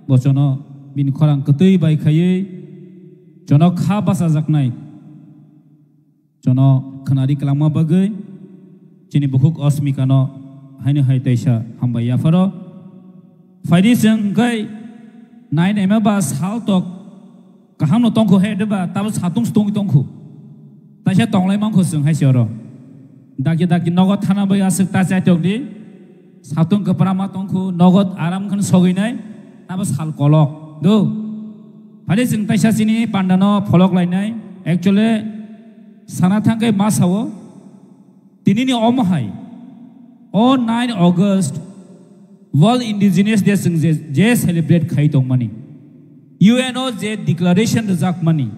bo chono bini khorang kwtwi bai khaiwi chono kha bachajaknai, chono khnari kwlangma bagwi chini bukhuk Osmikano haino hai taisa hambai yapharo. Phaidi chwng hwnkhe nai naima ba sal tok Kaham no tongkhu he de ba, tabo satung stungwi tongkhu. Taisa tonglai mankhu chwng hai se oro. Dakti dakti nogo thana bai aswk ta chai tokdi. Satung kwpra ma tongkhu, nogo aram khan sogwi nai, tabo sal kolok. Do. Phale chwng taisa chini panda no pholok lai nai. Actually, sana thangkai ma sao. Tinini omo hai, o nine August World Indigenous Day chwng je, je celebrate khai tongmani, U N O je declaration rwjakmani,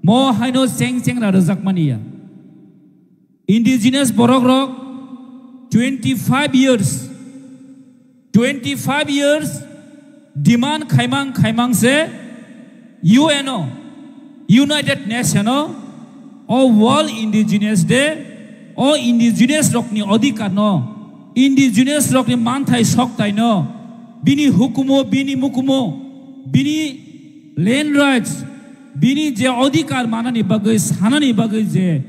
mo haino cheng chengra rwjakmani ya. Indigenous borok rok twenty five years, twenty five years demand khaimang khaimang se U N O, United Nation o, o World Indigenous Day, o indigenous rokni odhikar no, indigenous rokni manthai soktai no, bini hukumu, bini mukumu, bini land rights, bini je odhikar manani bagwi, sanani bagwi je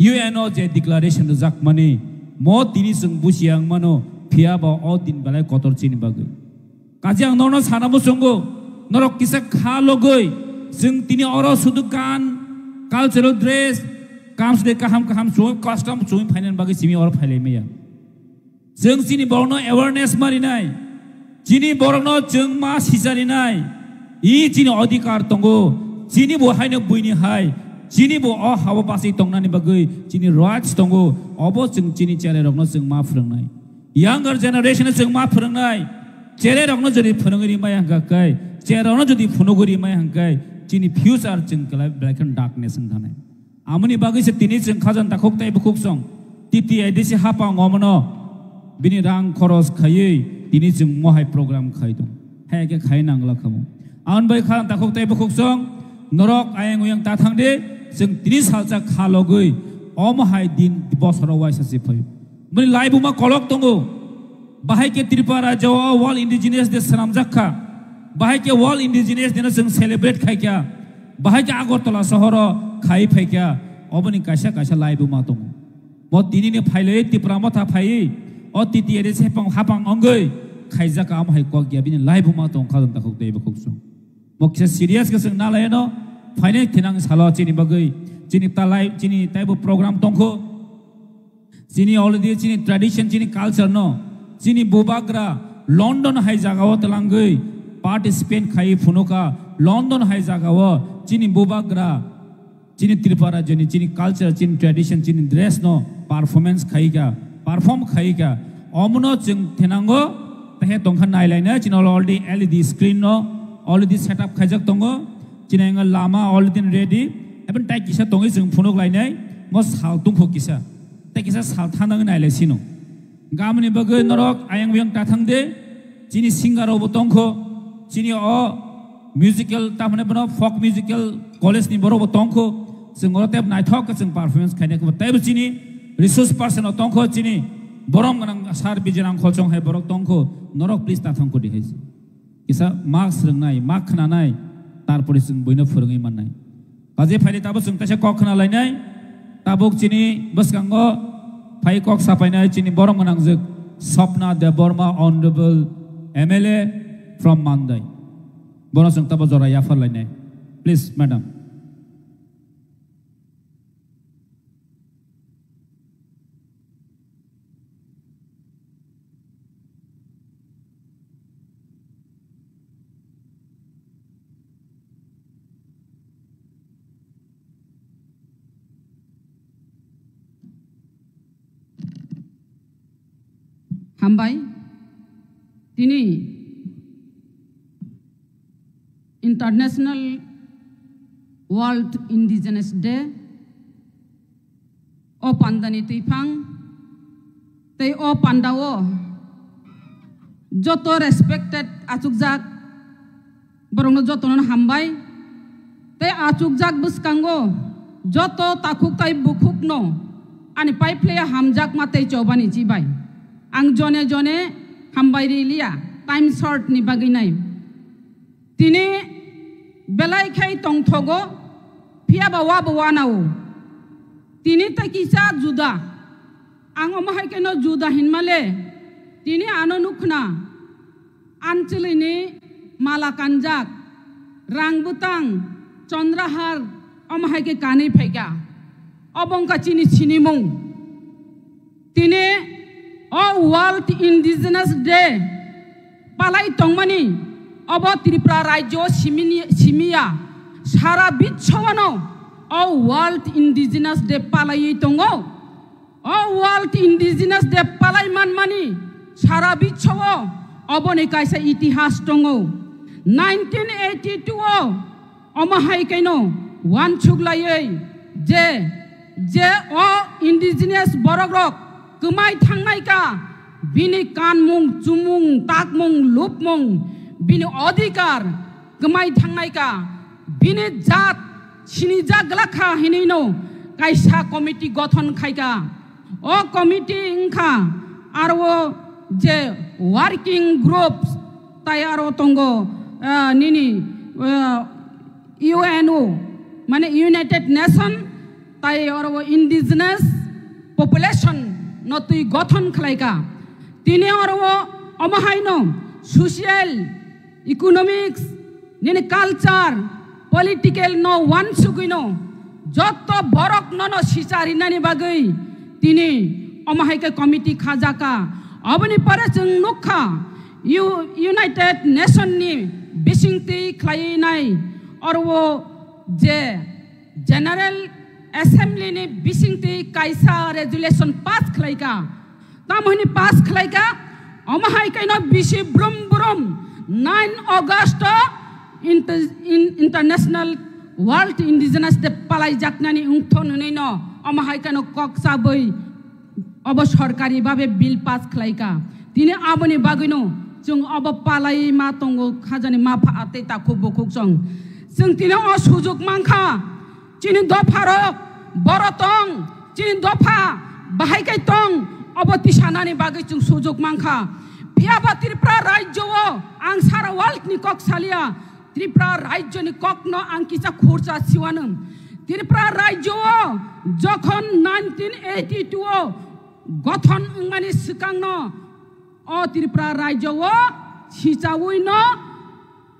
U N O je declaration rwjakmani, mo tini chwng busiya wngmano, phiya ba o din belai kotor chini bagwi. Kaje ang norokno sana muchungo, norok kisa kha logwi, chwng tini oro sudu gan, cultural dress, kamsde kaham kaham chumui, custom chumui phainani bagwi simi oro phailai maya. Chwng chini borokno awareness ma rinai, chini borokno chwng ma sicha rinai, i chini odhikar tongo, chini bo haino buini hai, chini bo o habo bachwi tongnani bagwi chini rights tongo, obo chwng chini cherairokno chwng ma phwrwngnai. Younger generation chwng ma phwrwngnai, cherairokno jodi phwrwngwi rimaya hwnkha khe, cherairokno jodi phunugwi rimaya hwnkha khe, chini future chwng belai belai khe darkness wng thanai. Amoni bagwi se tini chwng khajang takhuk tei bukhuk song T T I D C hapang omono bini rang khoros khaiwi tini chwng mohai program khai tong. Hai khe khai nangla khamo. Amoni bagwi khajang takhuk tei bukhuk song norok ayang uyang ta thang de, chwng tini salsa kha logwi omo hai din bosoro waisa se phaio. Bini laibuma kolok tongo. Bahai khe Tripura rajyo o World Indigenous Day swnamjak kha. Bahai khe World Indigenous Day no chwng celebrate khai kha. Bahai khe Agartala sohoro khai phai kha. Oboni kaisa kaisa laibuma tongo. Bo tini ni phailwi Tipra Motha phaiwi o T T I D C hapang hapang wngwi khaijak, amo hai kok ya bini laibuma tong kha, takhuk tei bukhuk song. Mo kisa serious khe chwng nalaino, phainai thinang salo chini bagwi, chini talai, chini taibo program tongkho. Chini already chini tradition, chini culture no, chini bubagra London hai jaga o twlangwi participate khai phunuka, London hai jaga o chini bubagra chini Tripura rajyoni chini culture, chini tradition, chini dress no performance khaika, perform khaika. Omono chwng thenango, tehe tongkha nailaina, chini already L E D screen no already set up khaijak tongo, chini ang lama already ready, even tai kisa tongwi chwng phunuk lainai, mo sal tungkho kisa, tai kisa sal thanang nailai sino. Gamani bagwi norok ayang biyang ta thang de, chini singer rok bo tongkho, chini o musical, tamane bono folk musical college ni borok bo tongkho, chwng oro tei naithok khe chwng performance khaina khe bo teibo chini resource person o tongkho, chini borom gwnang sir Bijay Rang Kholchong hai borok tongkho, norok please ta thang kho di hai se. Kisa mak swrwngnai, mak khwnanai, tarpore chwng buino phwrwngwi mannai. Kaje phaile tabuk chwng kaisa kok khna lainai. Tabuk chini bwskango phai kok sapainai chini borom gwnangjwk Swapna Debbarma, Honorable M L A from Mandai. Bono chwng tabuk jora yaphar lainai. Please, madam. Hambai, tini International World Indigenous Day. O pandani twiphang tei o pandao joto respected achukjak borokno jotono hambai. Tei achukjak bwskango joto takhuk tai bukhukno ani paiphlaiya hamjakma tei chobani chibai. Ang jone jone hambai riliya, time short ni bagwi nai. Tini belai khai tongthogo, phiya ba wa bo wanao. Tini tai kisa juda. Ang omo hai khe no juda hinmale. Tini ano nukhna. Anchwlwini mala kanjak, rang bwtang, chondrahar, omo hai khe kanwi phaikha. Obo wngkha chini sinimung. Tini o World Indigenous Day palai tongmani obo Tripura rajyo simini-, simiya, sara biswano o World Indigenous Day palaiwi tongo. O World Indigenous Day palai manmani sara biswo oboni kaisa itihas tongo. Nineteen eighty-two o omo hai kaino wansuk laiwi je, je o indigenous borok rok kwmai thangnai ka, bini kanmung, chumung, takmung, lupmung, bini odhikar kwmai thangnai ka, bini jat sinijak glak kha hinwi no kaisa committee gothon khai ka. O committee wngkha aro je working groups tai aro tongo, ah, nini, ah, U N O, mane United Nation, tai oro indigenous population no twi gothon khlai ka. Tini oro omo hai no social, economics, nini culture, political no wansugwi no jotto borok no no sichar rinani bagwi tini omo hai khe committee khajaka. Oboni pore chwng nukha U-, United Nation ni bisingtwi khlaiwi nai oro je General Assembly ni bisingtwi kaisa resolution pass khlai ka. Tamo hini pass khlai ka, omo hai kaino bisi brum brum nine August o inter-, in-, International World Indigenous Day palai jaknani wngthon hwnwi no omo hai kaino kok chabwi obo sorkari babe bill pass khlai ka. Tini aboni bagwino chwng obo palai ma tongo, khajani ma pha tei takhuk bukhuk chwng. Chwng tini o sujuk mankha. Chini dopha rok boro tong, chini dopha bahai kai tong, obo tisanani bagwi chwng sujuk mankha. Phiya ba Tripura rajyo o ang sara world ni kok salia, Tripura rajyo ni kok no ang kisa khursa siwano. Tripura rajyo o jokhon nineteen eighty-two o gothon wngmani swkang no o Tripura rajyo o sichawi no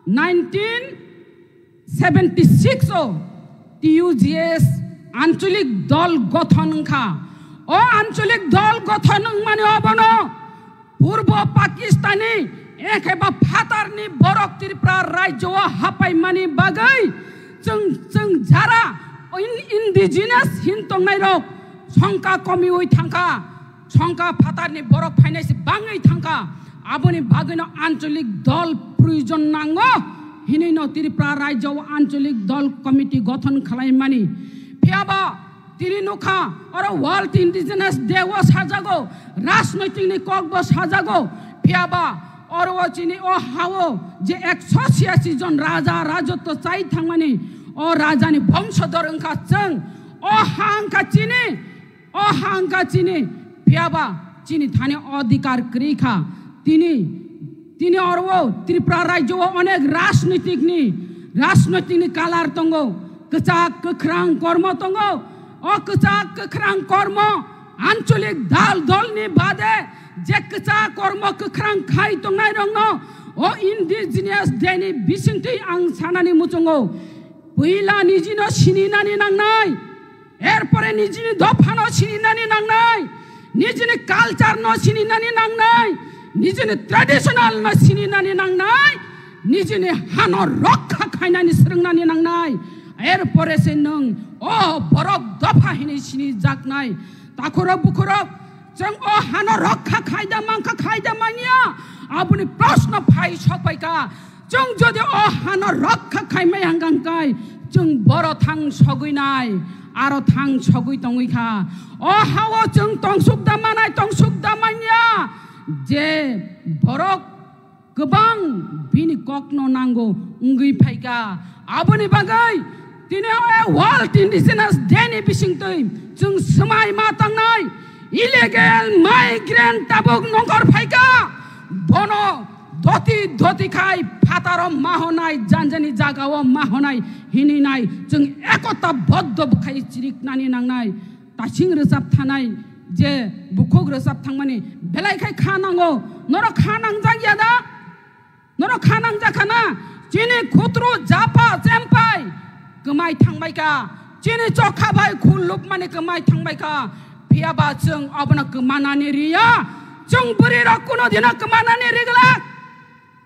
nineteen seventy six o T U G S ancholik dol gothon wngkha. O ancholik dol gothon wngmani obono Purbo Pakistani ekheba phatarni borok Tripura rajyo o hapaimani bagwi chwng, chwng jara in-, indigenous hin tongnai rok songkha komiwi thangkha. Songkha phatarni borok phainai se bangwi thangkha, aboni bagwino ancholik dol proyojon nango hinwi no Tripura rajyo o ancholik dol committee gothon khlaimani. Phiya ba tini nukha oro World Indigenous Day o sajago, rajnoitikni kok bo sajago, phiya ba oro o chini o hao je ekso chiyasi jon raja rajotwo chai thangmani o rajani bongso dor wngkha chwng, o ha wngkha chini. O ha wngkha chini, phiya ba chini thani odhikar kwrwi kha. Tini, tini oro o Tripura rajyo o onek rajnitik ni, rajnitik ni kalar tongo, kwchak kwkhrang kormo tongo. O kwchak kwkhrang kormo ancholik dal dol ni bade je kwchak kormo kwkhrang khai tongnai rokno o Indigenous Day ni bisingtwi ang sanani muchungo. Puila nijino sininani nangnai. Erpore nijini dophano sininani nangnai, nijini culture no sininani nangnai, nijini traditional no sininani nangnai, nijini hano rokha khainani swrwngnani nangnai. Erpore se nwng o borok dopha hinwi sinijaknai. Takhurok bukhurok, chwng o hano rokha khaida mankha khaida manya, aboni proshno phai sokpaikha. Chwng jodi o hano rokha khaimai hangkang kai, chwng boro thang sogwi nai, aro thang sogwi tongwi kha. O hao chwng tongsuk da manai, tongsuk da manya, je borok kwbang bini kokno nango wngwi phaikha. Aboni bagwi tini o World Indigenous Day ni bisingtwi chwng swmai ma tangnai, illegal migrant tabuk nongkhor phaikha. Bono doti doti khai phataro ma honai, janjani jagao ma honai hinwi nai chwng ekota boddo bwkhai chiriknani nangnai. Tasing rwchap thanai je bukhuk rwchap thangmani belai khai kha nango. Norok kha nangjak ya da? Norok kha nangjak kha na? Chini khutru japa chempai kwmai thangbai kha. Chini chokha bai khulupmani kwmai thangbai kha. Phiya ba chwng obono kwmanani riya. Chwng bwrwi rok kuno dino kwmanani riglak.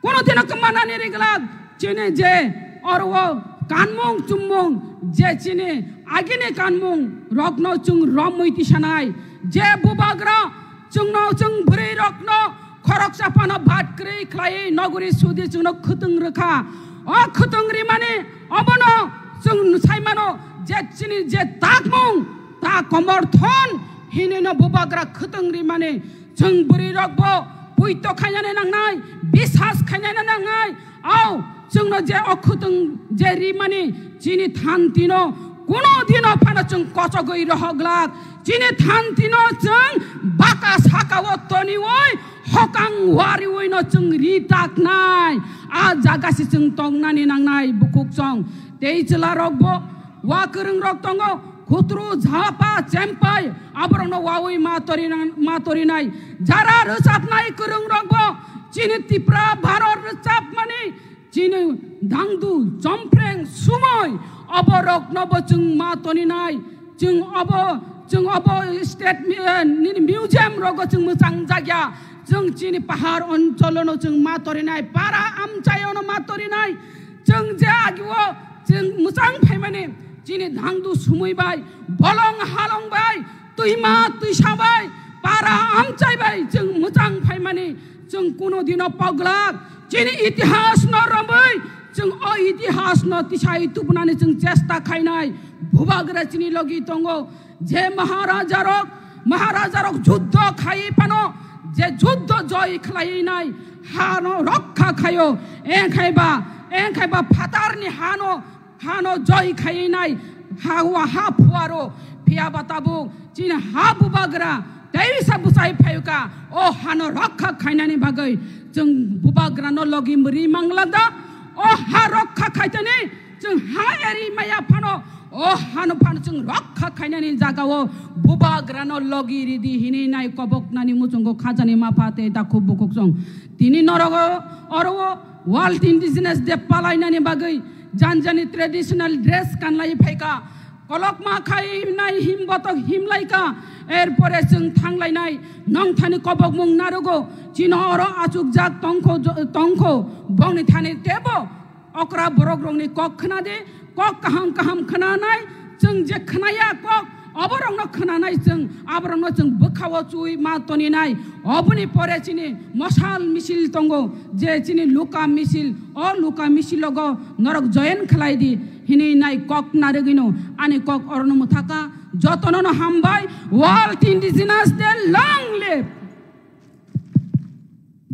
Kuno dino kwmanani riglak. Chini je oro kanmung chumung je chini agini kanmung rokno chwng romwi tisanai. Je bubagra chwngno chwng bwrwi rokno khoroksa phano bat kwrwi khlaiwi nogori sudi chwngno khwtwng rwkha. O khwtwng rimani obono chwng sai mano je chini je takmung ta komorthon hinwino bubagra khwtwng rimani chwng bwrwi rokbo puito khainani nangnai, bisas khainani nangnai. Au, chwngno je o khwtwng je rimani chini thantino kuno dino phano chwng kochogwi rohoglak. Chini thantino chwng baka sakao toniwi hokang wariwino chwng ri taknai. A jaga se chwng tongnani nangnai bukhuk chwng. Tei chwla rokbo wa kwrwng rok tongo, khutru, japa, chempai, aborokno wawi ma torina-, ma torinai. Jara rwchapnai kwrwng rokbo chini Tipra Bharot rwchapmani chini dangdu, chompreng, sumoi, oboroknobo chwng ma toninai. Chwng obo, chwng obo state mi-, eh, nini museum rogo chwng mwchang jakya. Chwng chini pahar oncholono chwng ma torinai, para amchaiono ma torinai. Chwng je agio chwng mwchang phaimani chini dangdu sumui bai, bolong halong bai, twima twisa bai, para amchai bai chwng mwchang phaimani chwng kuno dino poglak. Chini itihas no romwi chwng o itihas no tisai tubunani chwng chesta khainai. Bubagra chini logi tongo. Je Maharaja rok, Maharaja rok juddho khai phano, je juddho joy khlai nai, hano rokha khaio, engkhai ba, engkhai ba phatarni hano, hano joy khai nai, ha wa ha phuaro, phiya ba tabuk, chini ha bubagra, teisa bwsai phaiyuka, o hano rokha khainani bagwi, chwng bubagra no logi mri manglada, o ha rokha khaitani, chwng ha eri maya phano, o hano phano chwng rokha khainani jagao bubagrano logi ridi hinwi nai koboknani muchungo khajani mapha tei dakhuk bukhuk chwng. Tini norogo oro World Indigenous Day palainani bagwi janjani traditional dress kanlai phaikha. Kolokma khai nai him botok himlaikha. Erpore chwng thanglainai nongthani kobokmung narugo. Chino oro achukjak tongkho, tongkho bongni thani tebo okra borok rokni kok khna di, kok kaham kaham khna nai, chwng je khna ya kok, oborokno khna nai chwng, aborokno chwng bwkhao chui ma toni nai. Oboni pore chini mosal misil tongo, je chini luka misil, o luka misilogo norok join khlai di, hinwi nai kok narwgwino, ani kok orono mwthaka, jotono no hambai, World Indigenous Day, long live!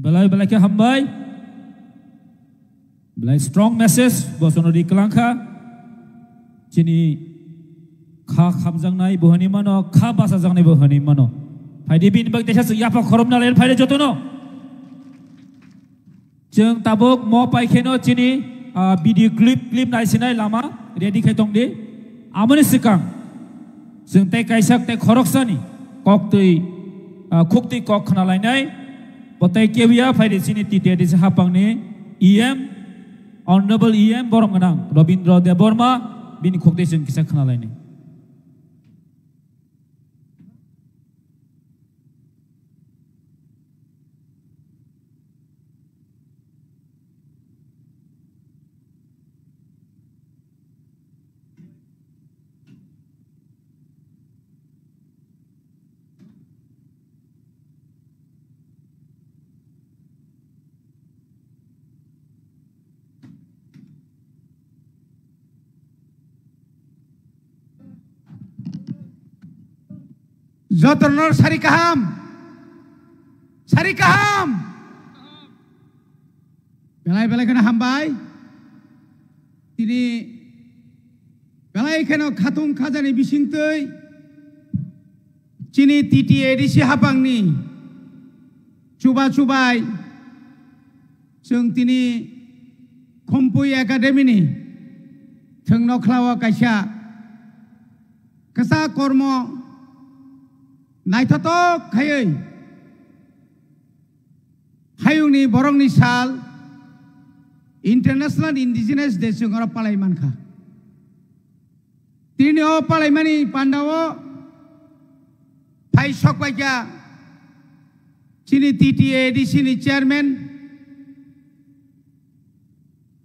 Belai belai khe hambai. Belai strong message, bosono ri kwlangkha. Chini kha khamjaknai bo hwnwi mano, kha bachajaknai bo hwnwi mano. Phaidi bini bagwi teisa chwng yapha khorokna lai phaidi jotono. Chwng tabuk mo paikheno chini, ah, video clip, clip naisinai lama ready khai tongdi. Amoni swkang chwng tei kaisa tei khoroksani koktwi, ah, khuktwi kok khna lainai. Bo tei kebuya phaidi chini T T A D C hapangni E M, Honorable E M borom gwnang Robindra Debbarma, bini khuktwi chwng kisa khna lainai. Jotono sari kaham, sari kaham. Belai belai kheno hambai. Tini belai kheno khatung khajani bisingtwi chini T T A D C hapangni chuba chubai Chwng tini Khumpui Academy ni thwngno khlao kaisa kwsa kormo naithotok khaiwi hayungni borokni sal International Indigenous Day chwng oro palai mankha. Tini o palaimani pandao phai sokpaikha chini T T A D C ni chairman,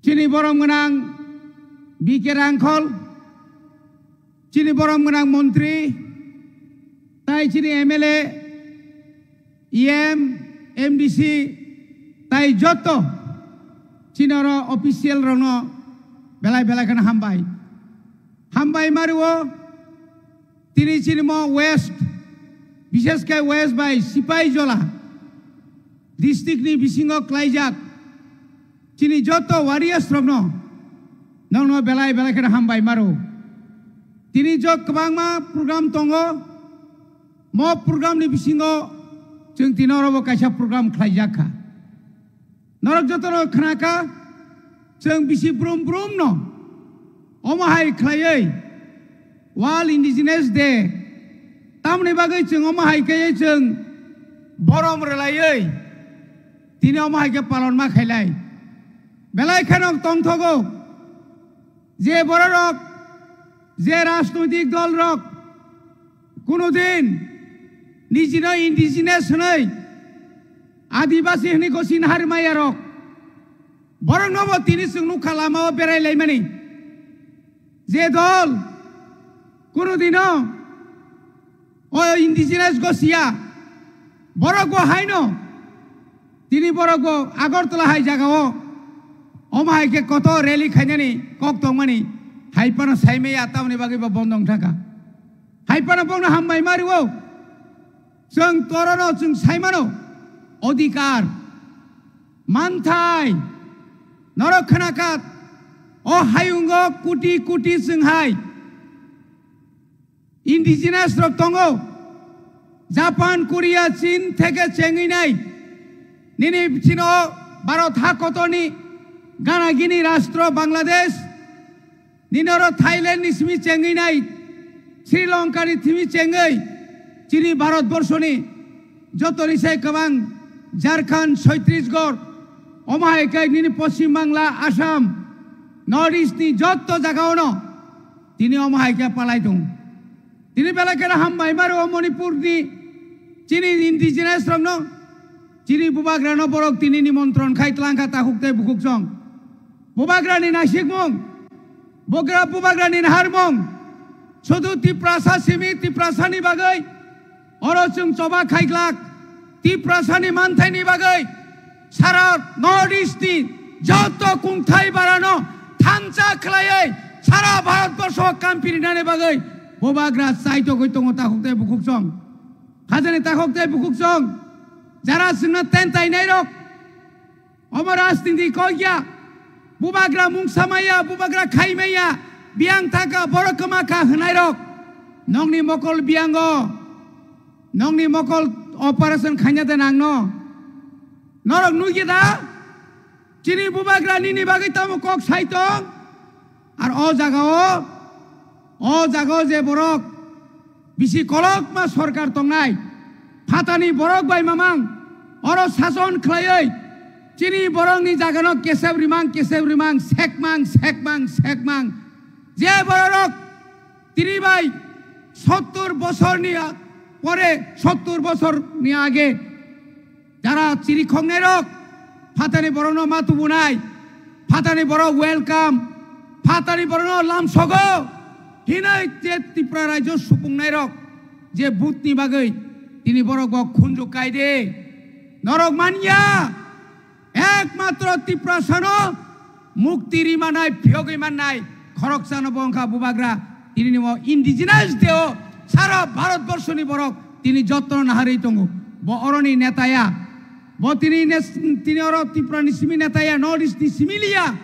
chini borom gwnang B K Rangkhol, chini borom gwnang montri, tai chini M L A, E M, M D C, tai joto chini oro official rokno belai belai kheno hambai. Hambai mario, tini chini mo West, bishes khe West bai Sipai Jola district ni bisingo klaijak chini joto warriors rokno nongno belai belai kheno hambai maro. Tini jo kwbangma program tongo, mo program ni bisingo chwng tini oro bo kaisa program khlaijak kha. Norok joto no khna kha, chwng bisi brum brum no omo hai khlaiwi World Indigenous Day tamni bagwi chwng omo hai khe chwng borom rwlaiwi tini omo hai khe palon ma khailai. Belai kheno tongthogo je bororok, je rajnoitik dol rok kuno din nijino indigenous hwnwi, adibasi hwnwi gosi nahar maya rok, borokno bo tini chwng nukha lamao berai laimani. Je dol kuno dino o indigenous gosiya, borok bo haino tini borok bo Agartala hai jagao omo hai khe kotor rally khainani kok tongmani, hai phano saimaya, tamoni bagwi bo bondo wng thangkha. Hai phano bongno hambai mario. Chwng torono chwng saimano odhikar, manthai, norok khna kha, o hayungo kuti kuti chwng hai indigenous rok tongo, Japan, Korea, Chin theke chengwi nai, nini chino Bharat ha kotorni gana gini rastro Bangladesh, nini oro Thailand ni simi chengwi nai, Sri Lanka ni simi chengwi, chini Bharat borso ni joto ni sai kwbang Jharkhand, Chhattisgarh, omo hai khe nini Poschim Bangla, Assam, North East ni joto jaga ono tini omo hai khe palai tong. Tini belai kheno hambai maro Manipur ni chini indigenous rokno, chini bubagrano borok tini nimontron khai tlangkha takhuk tei bukhuk chwng. Bubagrani naisikmung, bugra bubagrani naharmung, sudu Tiprasa simi Tiprasani bagwi oro chwng choba khaiglak, Tiprasani manthaini bagwi sara North East ni joto kungthai barano thansa khlaiwi sara Bharat borsho kampirinani bagwi bubagra chaitogwi tongo takhuk tei bukhuk chwng. Khajani takhuk tei bukhuk chwng, jara chwngno ten tainairok, omo rajniti kok ya, bubagra mungsa maya, bubagra khai maya, biyang thaka, borok kwma kha hwnai rok. Nokni mokol biyango, nokni mokol operation khaina de nangno. Norok nugya da? Chini bubagra nini bagwi tamo kok sai tong? Ar o jagao, o jagao je borok bisi kolokma sorkar tongnai, phatani borok bai mamang oro sason khlaiwi chini borokni jagano kesep rimang, kesep rimang, sekmang, sekmang, sekmang. Je bororok tini bai sottur bosorni a-, pore, sottur bosorni age jara chiri khongnai rok, phatani borokno ma tubunai, phatani borok welcome, phatani borokno lamsogo hinwi je Tripura rajyo supungnai rok je butni bagwi tini borok bo khunju kai de. Norok manya, ekmatro Tiprasano mukti rimanai, phiyogwi mannai khoroksano bo wngkha bubagra. Tini nimo indigenous deo sara Bharat borshoni borok tini jottono naharwi tongo. Bo oroni neta ya. Bo tini nes-, tini oro Tripura ni simi neta ya, North East ni simi liya.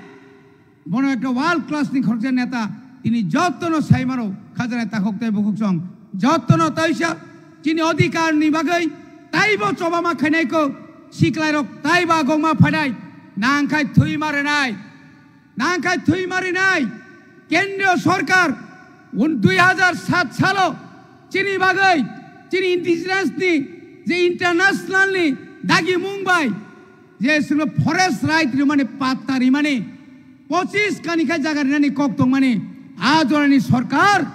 Bono ekta world class ni khoroksa neta. Tini jottono saimano khajana takhuk tei bukhuk song. Jottono taisa chini odhikar ni bagwi taibo chobama khainai ko siklai rok taiba gongma phainai. Nangkhai thwi marinai, nangkhai thwi marinai. Kendriya Sorkar un dui hajar sat salo chini bagwi, chini indigenous ni je international ni dagi mung bai, je chwngno forest right rimani, patta rimani, pochis kani khe jaga rinani kok tongmani, a jorani sorkar,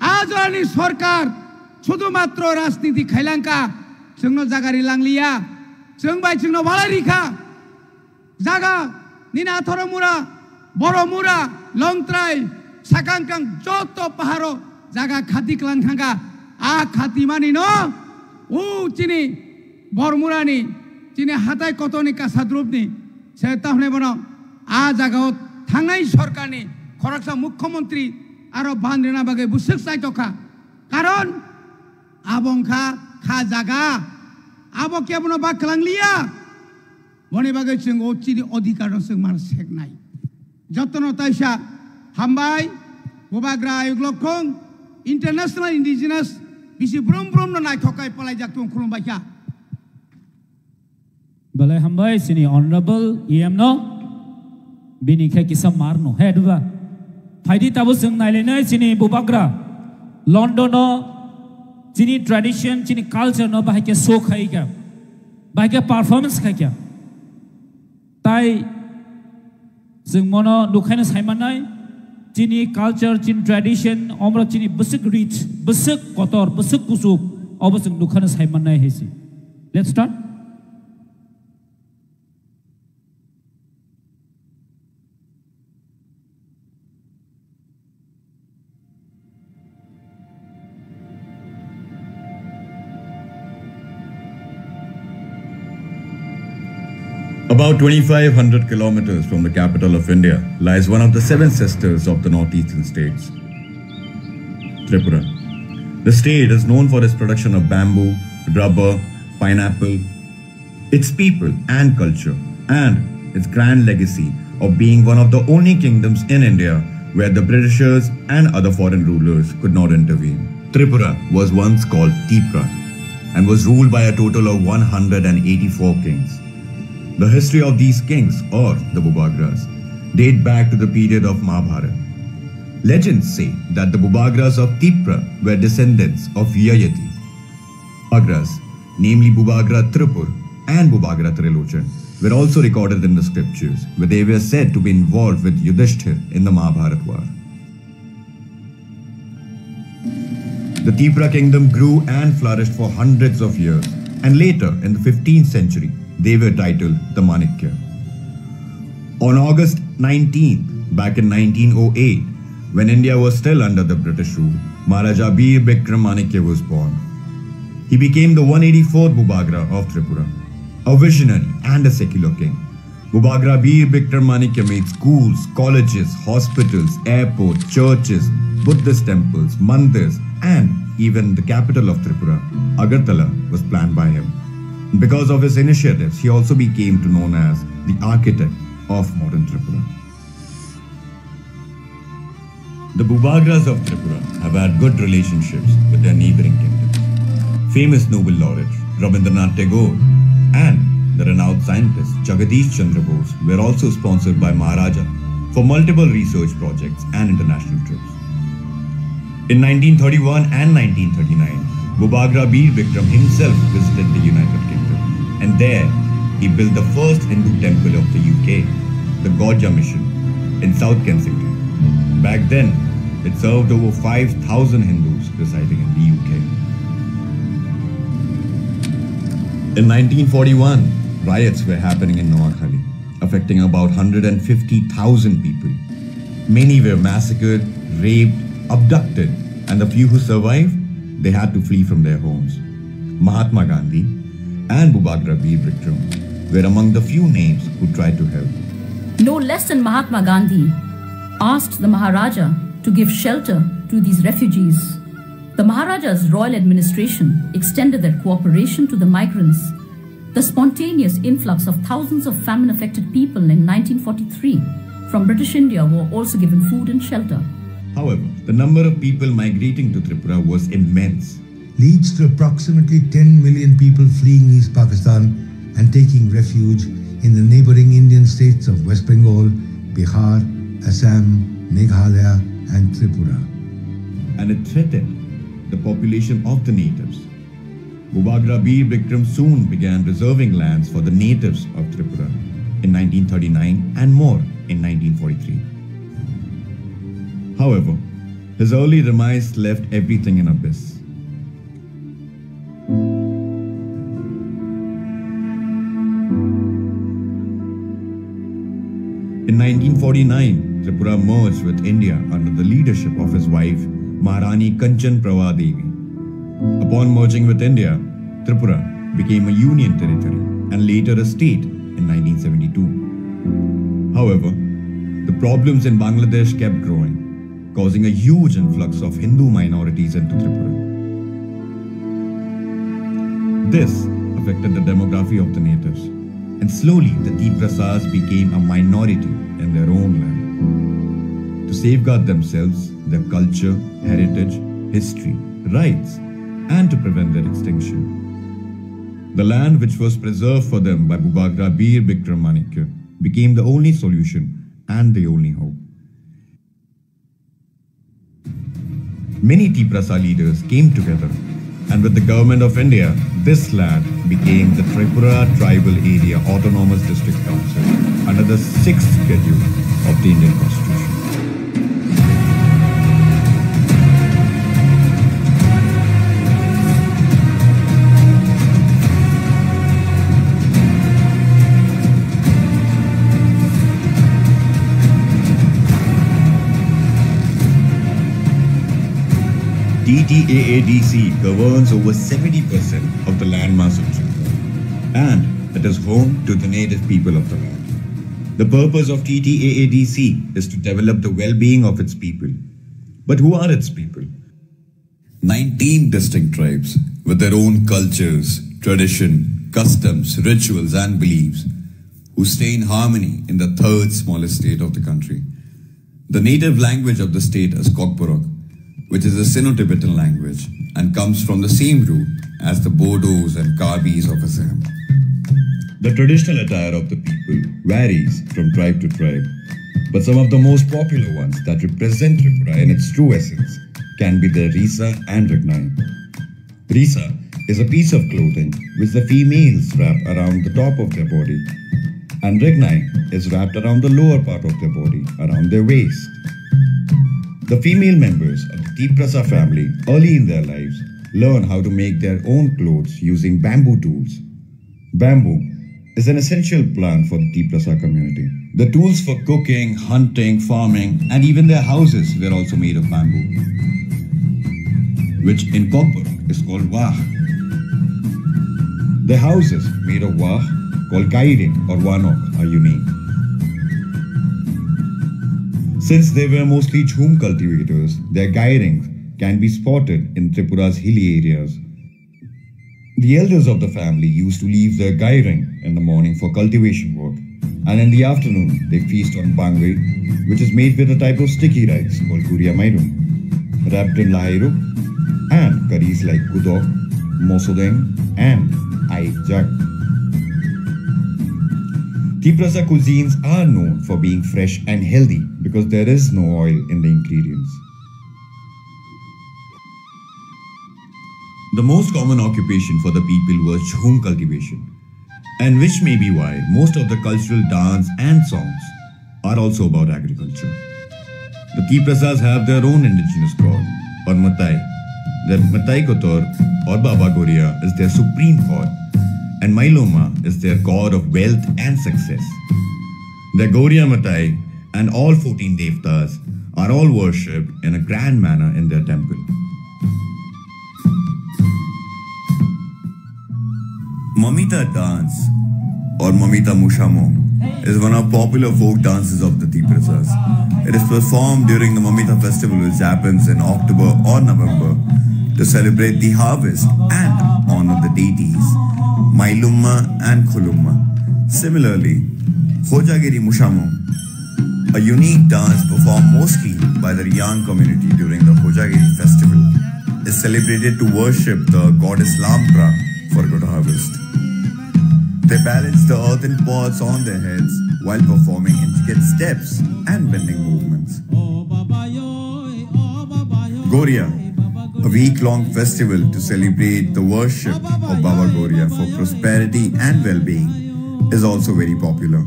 a jorani sorkar sudhumatro rajniti khailangkha, chwngno jaga rilangliya, chwng bai chwngno walai rikha. Jaga nini Athoro mura, Boro mura, Longtrai, Sakangkang joto paharo jaga khati klang thangkha. A khati mani no u chini Bormurani, chini hatai kotoni kasadrupni se tahne bono a jagao thangnai sorkarni khoroksa mukhyamantri aro ban rina bagwi bwswk chaitokha. Karon abo wngkha kha jaga, abo kebono ba kwlangliya. Boni bagwi chwng o chini odhikar no chwng mar seknai. Jotono taisa hambai, Bubagra Ayuk Lokhong, International Indigenous, bisi brum brum no naithok kai palaijak tong khulumbaikha. Belai hambai chini Honorable E M no, bini khe kisa mar no, he duba. Phaidi tabo chwng nailainai chini Bubagra, London no, chini tradition, chini culture no bahai khe show khaika, bahai khe performance khaika. Tai chwng mono nukhaino saimannai, chini culture, chini tradition, omro chini bwswk rich, bwswk kotor, bwswk kuchuk, obo chwng nukhaino saimannai hai se. Let's start. About twenty-five hundred kilometers from the capital of India lies one of the seven sisters of the northeastern states, Tripura. The state is known for its production of bamboo, rubber, pineapple, its people and culture, and its grand legacy of being one of the only kingdoms in India where the Britishers and other foreign rulers could not intervene. Tripura was once called Tipra and was ruled by a total of one hundred and eighty-four kings. The history of these kings, or the Bubagras, date back to the period of Mahabharata. Legends say that the Bubagras of Tipra were descendants of Yayati. Bubagras, namely Bubagra Tripur and Bubagra Trilochan, were also recorded in the scriptures, where they were said to be involved with Yudhishthir in the Mahabharat war. The Tipra kingdom grew and flourished for hundreds of years, and later, in the fifteenth century, they were titled the Manikya. On August nineteenth, back in nineteen oh eight, when India was still under the British rule, Maharaja Bir Bikram Manikya was born. He became the one eighty-fourth Bubagra of Tripura, a visionary and a secular king. Bubagra Bir Bikram Manikya made schools, colleges, hospitals, airports, churches, Buddhist temples, mandirs, and even the capital of Tripura, Agartala, was planned by him. Because of his initiatives, he also became to known as the architect of modern Tripura. The Bubagras of Tripura have had good relationships with their neighboring kingdoms. Famous Nobel laureate Rabindranath Tagore and the renowned scientist Jagadish Chandra Bose were also sponsored by Maharaja for multiple research projects and international trips. In nineteen thirty-one and nineteen thirty-nine, Bubagra Bir Bikram himself visited the United Kingdom, and there he built the first Hindu temple of the U K, the Gaudja Mission, in South Kensington. Back then, it served over five thousand Hindus residing in the U K. In nineteen forty-one, riots were happening in Noakhali, affecting about hundred and fifty thousand people. Many were massacred, raped, abducted, and the few who survived, they had to flee from their homes. Mahatma Gandhi and Bubagra Bir Bikram were among the few names who tried to help. No less than Mahatma Gandhi asked the Maharaja to give shelter to these refugees. The Maharaja's royal administration extended their cooperation to the migrants. The spontaneous influx of thousands of famine-affected people in nineteen forty-three from British India were also given food and shelter. However, the number of people migrating to Tripura was immense. Leads to approximately ten million people fleeing East Pakistan and taking refuge in the neighboring Indian states of West Bengal, Bihar, Assam, Meghalaya, and Tripura. And it threatened the population of the natives. Bubagra Bir Bikram soon began reserving lands for the natives of Tripura in nineteen thirty-nine and more in nineteen forty-three. However, his early demise left everything in abyss. In nineteen forty-nine, Tripura merged with India under the leadership of his wife, Maharani Kanchan Prabha Devi. Upon merging with India, Tripura became a union territory and later a state in nineteen seventy-two. However, the problems in Bangladesh kept growing, causing a huge influx of Hindu minorities into Tripura. This affected the demography of the natives, and slowly the Tiprasas became a minority in their own land. To safeguard themselves, their culture, heritage, history, rights, and to prevent their extinction, the land which was preserved for them by Bubagra Bir Bikram Manikya became the only solution and the only hope. Many Tiprasa leaders came together, and with the Government of India, this land became the Tripura Tribal Area Autonomous District Council under the sixth Schedule of the Indian Constitution. T T A A D C governs over seventy percent of the landmass of Tripura, and it is home to the native people of the land. The purpose of T T A A D C is to develop the well-being of its people. But who are its people? Nineteen distinct tribes with their own cultures, tradition, customs, rituals, and beliefs, who stay in harmony in the third smallest state of the country. The native language of the state is Kokborok, which is a Sino-Tibetan language and comes from the same root as the Bodos and Karbis of Assam. The traditional attire of the people varies from tribe to tribe, but some of the most popular ones that represent Tripura in its true essence can be the Risa and Rignai. Risa is a piece of clothing which the females wrap around the top of their body, and Rignai is wrapped around the lower part of their body, around their waist. The female members of the Tiprasa family early in their lives learn how to make their own clothes using bamboo tools. Bamboo is an essential plant for the Tiprasa community. The tools for cooking, hunting, farming, and even their houses were also made of bamboo, which in Kokborok is called wah. The houses made of wah, called gairing or wanok, are unique. Since they were mostly jhum cultivators, their gairing can be spotted in Tripura's hilly areas. The elders of the family used to leave their gairing in the morning for cultivation work, and in the afternoon they feast on bangwi, which is made with a type of sticky rice called guria mairum, wrapped in lahairuk, and curries like kudok, mosodeng, and aijak. Tiprasa cuisines are known for being fresh and healthy because there is no oil in the ingredients. The most common occupation for the people was jhum cultivation, and which may be why most of the cultural dance and songs are also about agriculture. The Tiprasas have their own indigenous god, or Matai. Their Matai Kotor, or Baba Goria, is their supreme god, and Mailoma is their god of wealth and success. The Goria Matai and all fourteen devtas are all worshipped in a grand manner in their temple. Mamita dance, or Mamita Mushamong, is one of popular folk dances of the Tiprasas. It is performed during the Mamita festival, which happens in October or November, to celebrate the harvest and honor the deities, Mailumma and Khulumma. Similarly, Hojagiri Mushamong, a unique dance performed mostly by the Riyang community during the Hojagiri festival, is celebrated to worship the goddess Lampra for good harvest. They balance the earthen pots on their heads while performing intricate steps and bending movements. Goria, a week long festival to celebrate the worship of Baba Goria for prosperity and well being, is also very popular.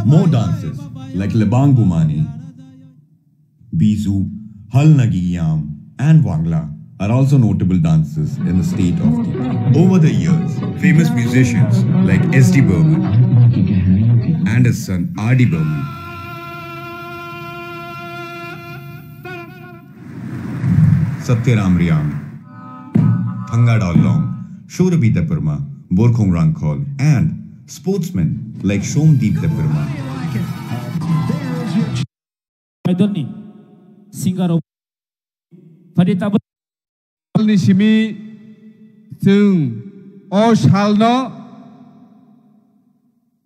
More dances like Lebang Bumani, Bizu, Hal Nagi Yam, and Wangla are also notable dances in the state of Tripura. Over the years, famous musicians like S D Burman and his son R D Burman, Satyaram Riang, Thanga Dawlong, Shorabi Debbarma, Borkhong Rangkhol, and sportsmen like Shomdeep Debbarma. Idolni singer rok phadi tabuk ni simi chwng o salno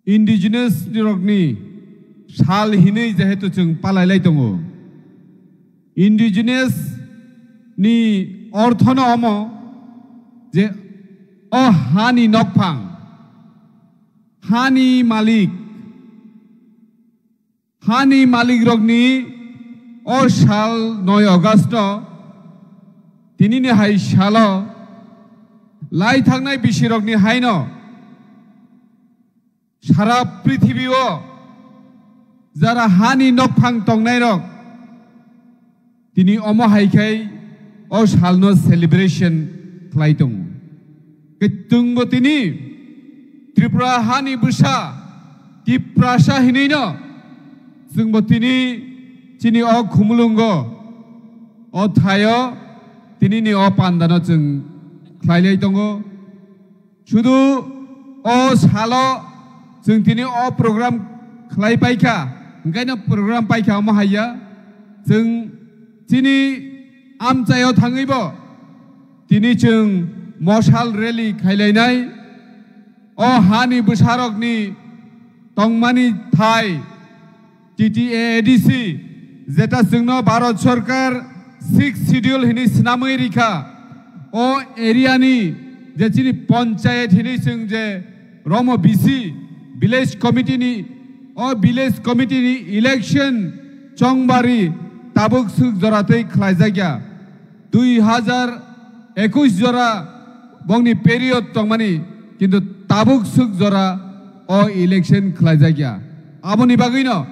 indigenous rokni sal hinwi jehetu chwng palailai tongo. Indigenous ni orthono omo je o hani nokphang, hani malik, hani malikrokni o sal noi August-o tinini hai salo lai thangnai bisirokni haino sara prithibio jara hani nokphang tongnairok tini omo hai khai o salno celebration khlai tongo. Kwchwngbo tini Tripura hani bwsa Tiprasa hinwino chwngbo tini chini o khumulwngo o thaio tinini o pandano chwng khlailai tongo. Sudu o salo chwng tini o program khlai paikha, hwnkhaino program paikha omo haiya. Chwng chini amchaio thangwibo tini chwng mosal rally khailainai. O hani bwsarokni tongmani thai T T A A D C, jeta chwngno Bharat Sarkar Sixth Schedule hinwi swnamwi rikha, o area ni je chini panchayat hinwi chwng je romo B C, village committee ni, o village committee ni election chongbari tabuk swk jora twi khlaijakya. Dui hajar ekush jora bongni period tongmani, kintu tabuk swk jora o election khlaijakya. Aboni bagwino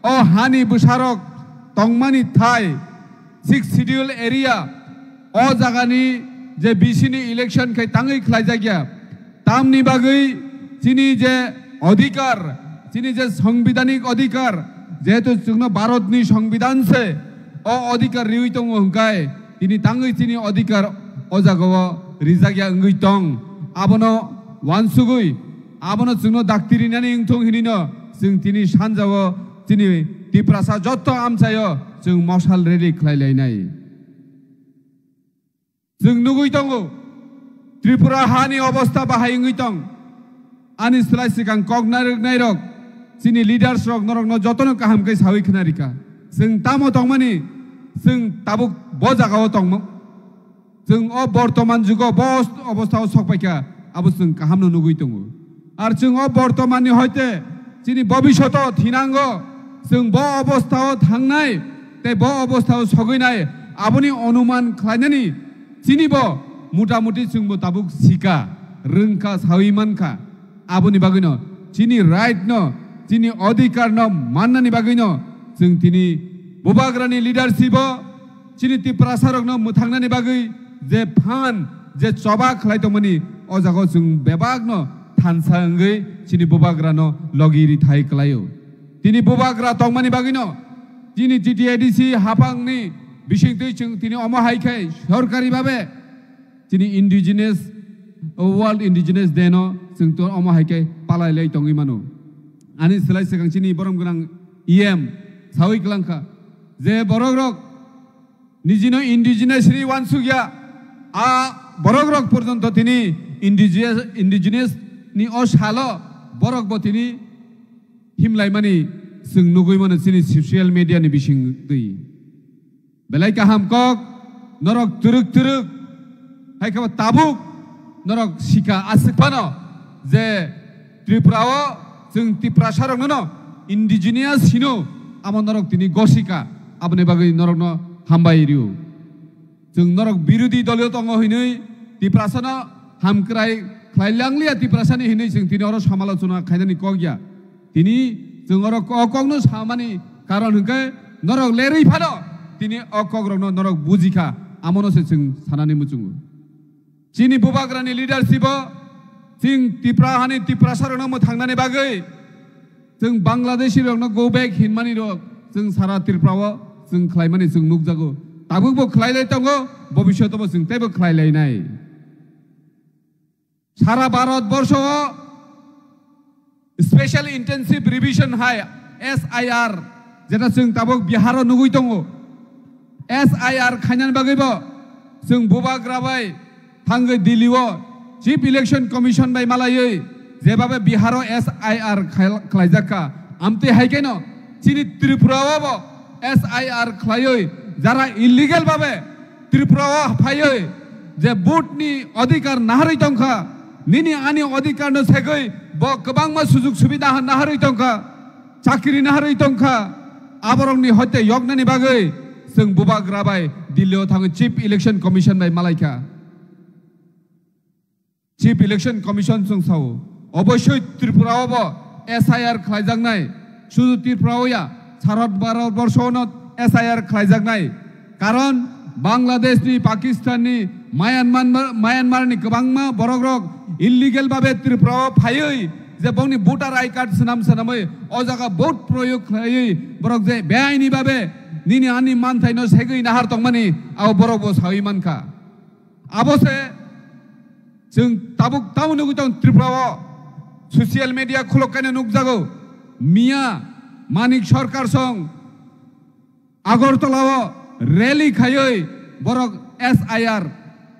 o hani bwsarok tongmani thai Sixth Schedule area o jagani je B C ni election khai tangwi khlaijakya. Tamni bagwi chini je odhikar, chini je sangbidhanik odhikar, jehetu chwngno Bharatni sangbidhan se o odhikar riwi tongo hwnkhe, tini tangwi chini odhikar o jagao rijakya wngwi tong. Abono wansugwi, abono chwngno dakti rinani wngthong hinwino chwng tini sanjao chini Tiprasa jotto amchaio chwng mosal rally khlai lainai. Chwng nugwi tongo, Tripura hani obostha bahai wngwi tong. Ani slai swkang kok narwknairok, chini leaders rok norokno jotono kaham khe sawi khna rikha. Chwng tamo tongmani, chwng tabuk bo jagao tongmo. Chwng o bortoman jugo bo obosthao sok paikha, abo chwng kahamno nugwi tongo. Ar chwng o bortomanni hoite chini bobishoto thinango, chwng bo obosthao thangnai tei bo obosthao sogwinai, aboni onuman khlainani chini bo mutamuti chwngbo tabuk sika, rwngkha, sawi mankha. Aboni bagwino chini right no, chini odhikar no mannani bagwino chwng tini Bubagrani leadership o chini Tiprasarokno mwthangnani bagwi je phan, je choba khlai tongmani, o jagao chwng bebakno thansa wngwi chini Bubagrano logi rithai kwlaio. Tini Bubagra tongmani bagwino chini T T A D C haphangni bisingtwi chwng tini omo hai khe sorkari babe chini indigenous, World Indigenous Day no chwng to omo hai khe palai lai tongwi mano. Ani slai swkang chini borom gwnang E M sawi kwlangkha je borok rok nijino indigenous ri wansukya, a borok rok porjonto tini indigenous, indigenous ni o salo borok bo tini himlaimani chwng nugwi mano chini social media ni bisingtwi. Belai kaham kok, norok twrwk twrwk, hai khe bo tabuk norok sika aswk phano je Tripura o chwng Tiprasa rokno no indigenous hino, amo norok tini gosika, aboni bagwi norokno hambai rio. Chwng norok birodhi doliyo tongo hinwi Tiprasano hamkrai khlai langliya Tiprasani hinwi chwng tini oro samalochona khainani kok ya. Tini chwng oro o kokno samani karon hwnkhe norok lerwi phano tini o kokrokno norok bujikha, amono se chwng sanani muchungo. Chini bubagrani leadership o chwng Tipra hani Tiprasa rokno mwthangnani bagwi chwng Bangladeshi rokno go back hinmani rok chwng sara Tripura o chwng khlaimani chwng nukjago. Tabuk bo khlai lai tongo, bobishoto bo chwng teibo khlai lainai. Sara Bharat borsho o Special Intensive Revision hai S I R, jeta chwng tabuk Bihar o nugwi tongo. S I R khainani bagwi bo chwng bubagra bai thangwi Delhi o Chief Election Commission bai malaiwi jebabe Bihar o S I R khai-, khlaijak kha. Amtwi hai kheno chini Tripura o bo S I R khlaiwi jara illegal babe Tripura o phaiwi je vote ni adhikar naharwi tongkha, nini ani adhikar no segwi bo kwbangma sujug subida naharwi tongkha, chakri naharwi tongkha, aborokni hoite yoknani bagwi chwng bubagra bai Delhi o thangwi Chief Election Commission bai malaikha. Chief Election Commission chwng sao, oboisoi Tripura o bo S I R khlaijaknai, sudu Tripura o ya, sara Bharat borsho no S I R khlaijaknai. Karon Bangladesh ni, Pakistan ni, Myanmar, Myanmar ni kwbangma borok rok illegal babe Tripura o phaiwi je bongni voter I card swnam swnamwi o jaga vote proyog khlaiwi borok je beaini babe nini ani manthai no segwi nahar tongmani abo borok bo sawi mankha. Abo se chwng tabuk tamo nugwi tong Tripura o social media khulok kaino nukjago. Miya Manik Sarkar song Agartala o rally khaiwi borok S I R,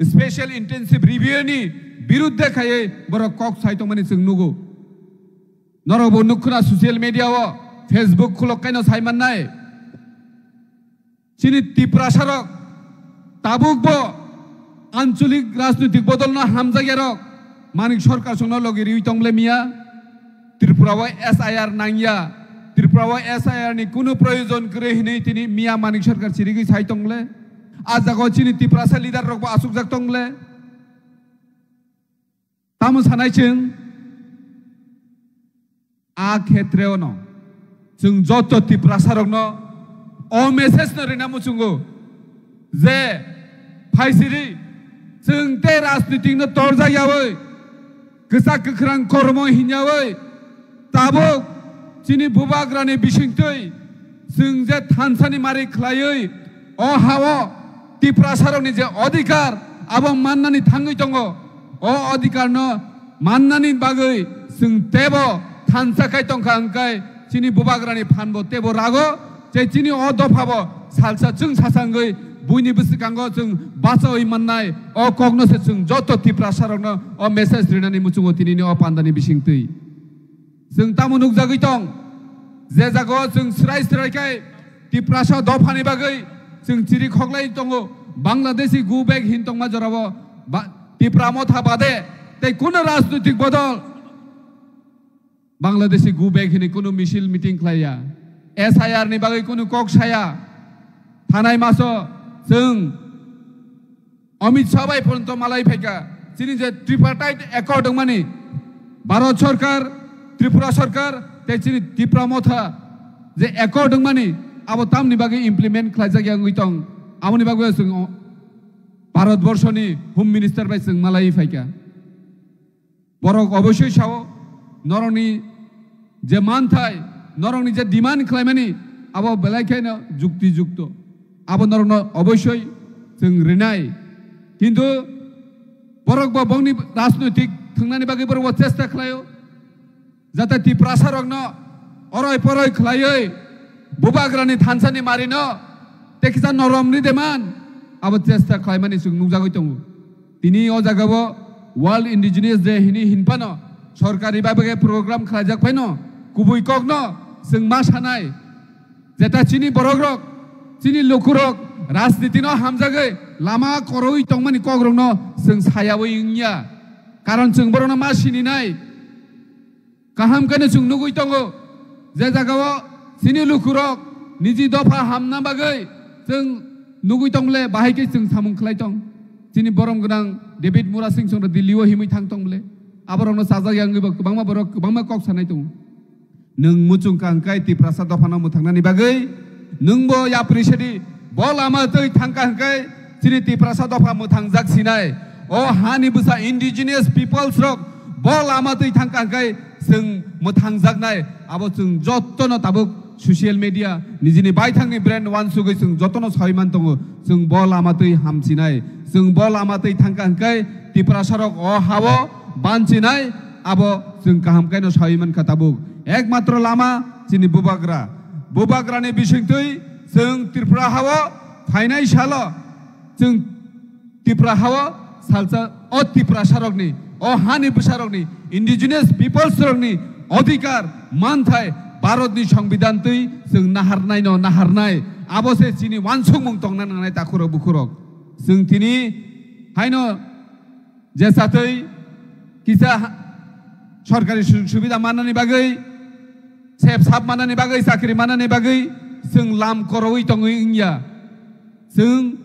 Special Intensive Review ni birudde khaiwi borok kok sai tongmani chwng nugo. Norok bo nukkhwna social media o, Facebook khulok kaino sai mannai. Chini Tiprasa rok tabuk bo ancholik rajnitik bodol no hamjakya rok Manik Sarkar songno logi riwi tong le miya. Tripura o S I R nangya, Tripura o S I R ni kunu proyojon kwrwi hinwi tini miya Manik Sarkar chirigwi sai tong le. A jaga o chini Tiprasa leader rok bo achukjak tong le. Tamo sanai chwng a khetre ono chwng joto Tiprasa rokno o message no rina muchungo je phaisiri chwng tei rajnitik no torjak yawi kwchak kwkhrang kormo hinyawi tabuk chini bubagrani bisingtwi chwng je thansani mari khlaiwi o hao Tiprasarokni je odhikar abo mannani thangwi tongo, o odhikarno mannani bagwi chwng tebo thansa khai tongkha hwnkhe chini bubagrani phanbo tebo rago, tei chini o dophabo salsa chwng sasangwi buini bwswkango chwng bachaui mannai o kokno se chwng joto Tiprasarokno o message rinani muchungo tinini o pandani bisingtwi. Chwng tamo nukjagwi tong, je jagao chwng swrai swrai khai Tiprasa dophani bagwi chwng chiri khoklai tongo, Bangladeshi go back hin tongma jorao ba-, Tipra motha bade tei kuno rajnoitik bodol Bangladeshi go back hini kuno misil meeting khlaiya, S I R ni bagwi kuno kok saya, thanai maso chwng Amit Shah bai phone to malai phaikha, chini je tripartite accord wngmani, Bharat Sarkar, Tripura Sarkar, tei chini Tipra Motha je accord wngmani, abo tamni bagwi implement khlaijak ya wngwi tong, aboni bagwi chwng o Bharat Borshoni Home Minister bai chwng malai phaikha. Borok oboisoi sao, norokni je manthai, norokni je demand khlaimani, abo belai khaino jukti jukto. Abo norokno oboisoi chwng rinai. Kintu borok bo bongni rajnoitik thwngnani bagwi borok bo chesta khlaio. Jate Tiprasarokno oroi poroi khlaiwi bubagrani thansani marino tei kisa noromni demand abo chesta khlaimani chwng nukjagwi tongo. Tini o jagao World Indigenous Day hini hinphano sorkari babe program khlaijak phaino kubui kokno chwng ma sanai. Jeta chini borokrok, chini lukurok rajnitino hamjagwi lama koroi tongmani kokrokno chwng sayawi wngya. Karon chwng borokno ma sininai. Kaham khe no chwng nugwi tongo, je jagao chini lukurok niji dopha hamna bagwi chwng nugwi tong le, bahai khe chwng samung khlai tong. Chini borom gwnang David Murasing chwng Delhi o himwi thang tong le, aborokno chajak yangwi bo kwbangma borok kwbangma kok sanai tongo. Nwng muchung kha hwnkhe Tiprasa dophano mwthangnani bagwi, nwngbo yapri sedi bo lama twi thangkha hwnkhe chini Tiprasa dopha mwthangjak sinai. O hani bwsa indigenous peoples rok bo lama twi thangkha hwnkhe chwng mwthangjaknai. Abo chwng jotono tabuk social media nijini baithangni brand wansugwi chwng jotono sawi man tongo. Chwng bo lama twi hamsinai, chwng bo lama twi thangkha hwnkhe Tiprasa rok o hao bansinai. Abo chwng kaham khe no sawi mankha tabuk. Ekmatro lama chini bubagra. Bubagrani bisingtwi chwng Tripura hao phainai salo chwng Tripura hao salsa o Tiprasa rokni, o hani bwsa rokni, indigenous peoples rokni odhikar manthai Bharatni Songbidan twi chwng naharnai no naharnai. Abo se chini wansukmung tongna nangnai takhurok bukhurok. Chwng tini haino je satwi kisa ha-, sorkari sujog subida manani bagwi, sep sap manani bagwi, chakri manani bagwi chwng lam korowi tongwi wngya. Chwng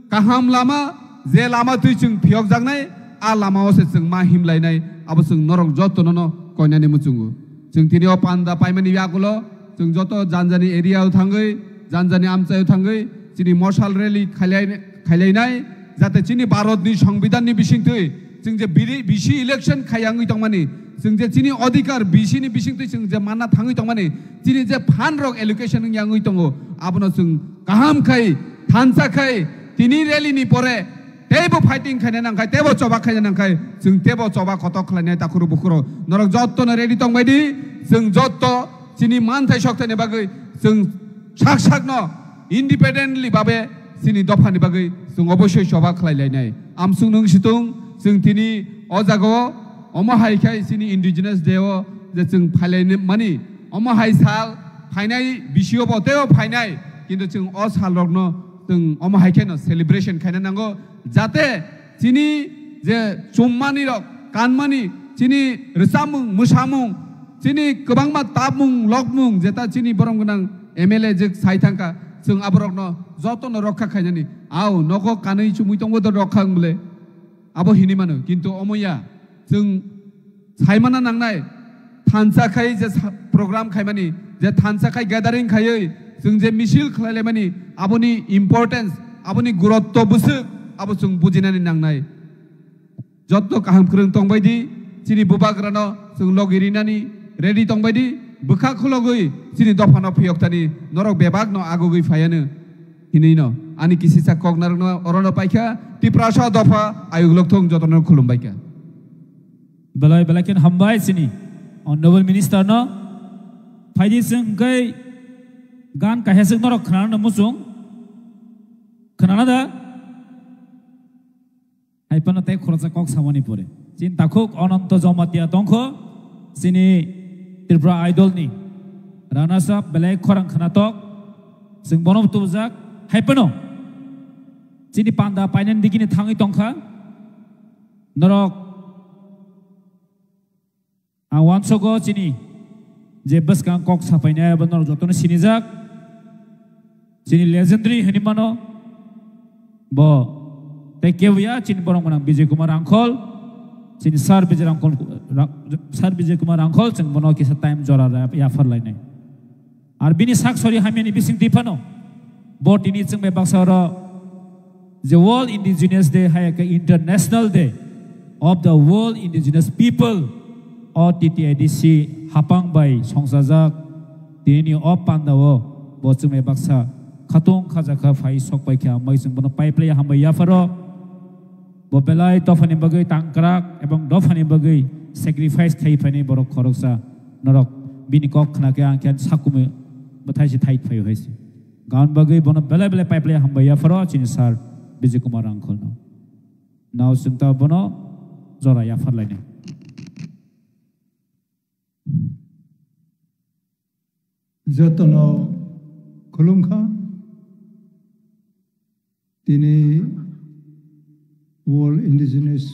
kaham lama, je lama twi chwng phiyokjaknai, a lamao se chwng ma himlainai, abo chwng norok jotono no koinani muchungo. Chwng tini o panda paimani yagulo chwng joto janjani area o thangwi, janjani amchai o thangwi chini mosal rally khailai-, khailainai, jate chini Bharatni Songbidanni bisingtwi chwng je biri-, bisi election khai yangwi tongmani, chwng je chini odhikar bisini bisingtwi chwng je manna thangwi tongmani, chini je fund rok allocation wng yangwi tongo, abono chwng kaham khai, thansa khai, tini rally ni pore teibo fighting khaina nangkhai, teibo choba khaina nangkhai, chwng teibo choba kotok khlainai takhuru bukhuru. Norok jottono ready tongbai di, chwng jotto chini manthai sokthai ni bagwi chwng sak sakno independently babe chini dophani bagwi chwng obossoi choba khlai lainai. Amsung nung situng chwng tini o jagao omo hai khai chini Indigenous Day o je chwng phailai mani, omo hai sal phainai bisio bo teibo phainai, kintu chwng o sal rokno chwng omo hai khe no celebration khaina nango, jate chini je chummani rok, kanmani, chini rwchapmung, mwsamung, chini kwbangma tapmung, lokmung, jeta chini borom gwnang M L A je sai thangkha, chwng aborokno jotono rokha khainani. Au, nogo kanwi chumui tongbo do rokha wng bwle. Abo hinwi mano, kintu omo ya. Chwng saimana nangnai, thansa khai je sa-, program khaimani, je thansa khai gathering khaiwi, chwng je misil khlailaimani, aboni importance, aboni gurotto bwswk, abo chwng bujinani nangnai. Jotto kaham kwrwng tongbai di, chini bubagrano chwng logi rinani ready tongbai di, bwkha khulogwi chini dophano phiyok thani norok bebakno agugwi phaiano hinwi no. Ani kisisa kok narwkno orono paikha, Tiprasa dopha ayuk lokthung jotono khulumbaikha. Belai belai khen hambai chini Honorable Minister no. Phaidi chwng hwnkhe gan kaisa chwng norok khwnana muchung. Khwnana da? Hai phano tei khoroksa kok samani pore. Chini takhuk Ananto Jamatia tongkho, chini Tripura Idol ni runners up belai khorang khwnatok. Chwng bono tubujak. Hai phano chini panda painani digini thangwi tongkha. Norok ang uansogo chini je bwskang kok sapainai abo norok jotono sinijak. Chini legendary hinwi mano bo tei kebo ya chini borok gwnang Bijay Kumar Rangkhol, chini Sir Bijay Rangkhol, Ra-, Sir Bijay Kumar Rangkhol chwng bono kisa time jora ra-, yaphar lainai. Ar bini sak sori hamyani bising twi phano bo tini chwng bai baksa oro je World Indigenous Day hai khe International Day of the World Indigenous People o T T I D C hapang bai songchajak. Tini o panda o bo chwng bai baksa khatung khajakha phai sok bai khe hambai chwng bono pai phlai hambai yapharo. Bo belai dophani bagwi tangkrak ebong dophani bagwi sacrifice khai phainai borok khoroksa norok bini kok khna khe ang khe sakumi bwthai se thai phai hai se. Gan bagwi bono belai belai pai phlai hambai yapharo chini Sir Bijay Kumar Rangkhol no. Nao chwng ta bono jora yaphar lainai. Jotono khulumkha. Tini World Indigenous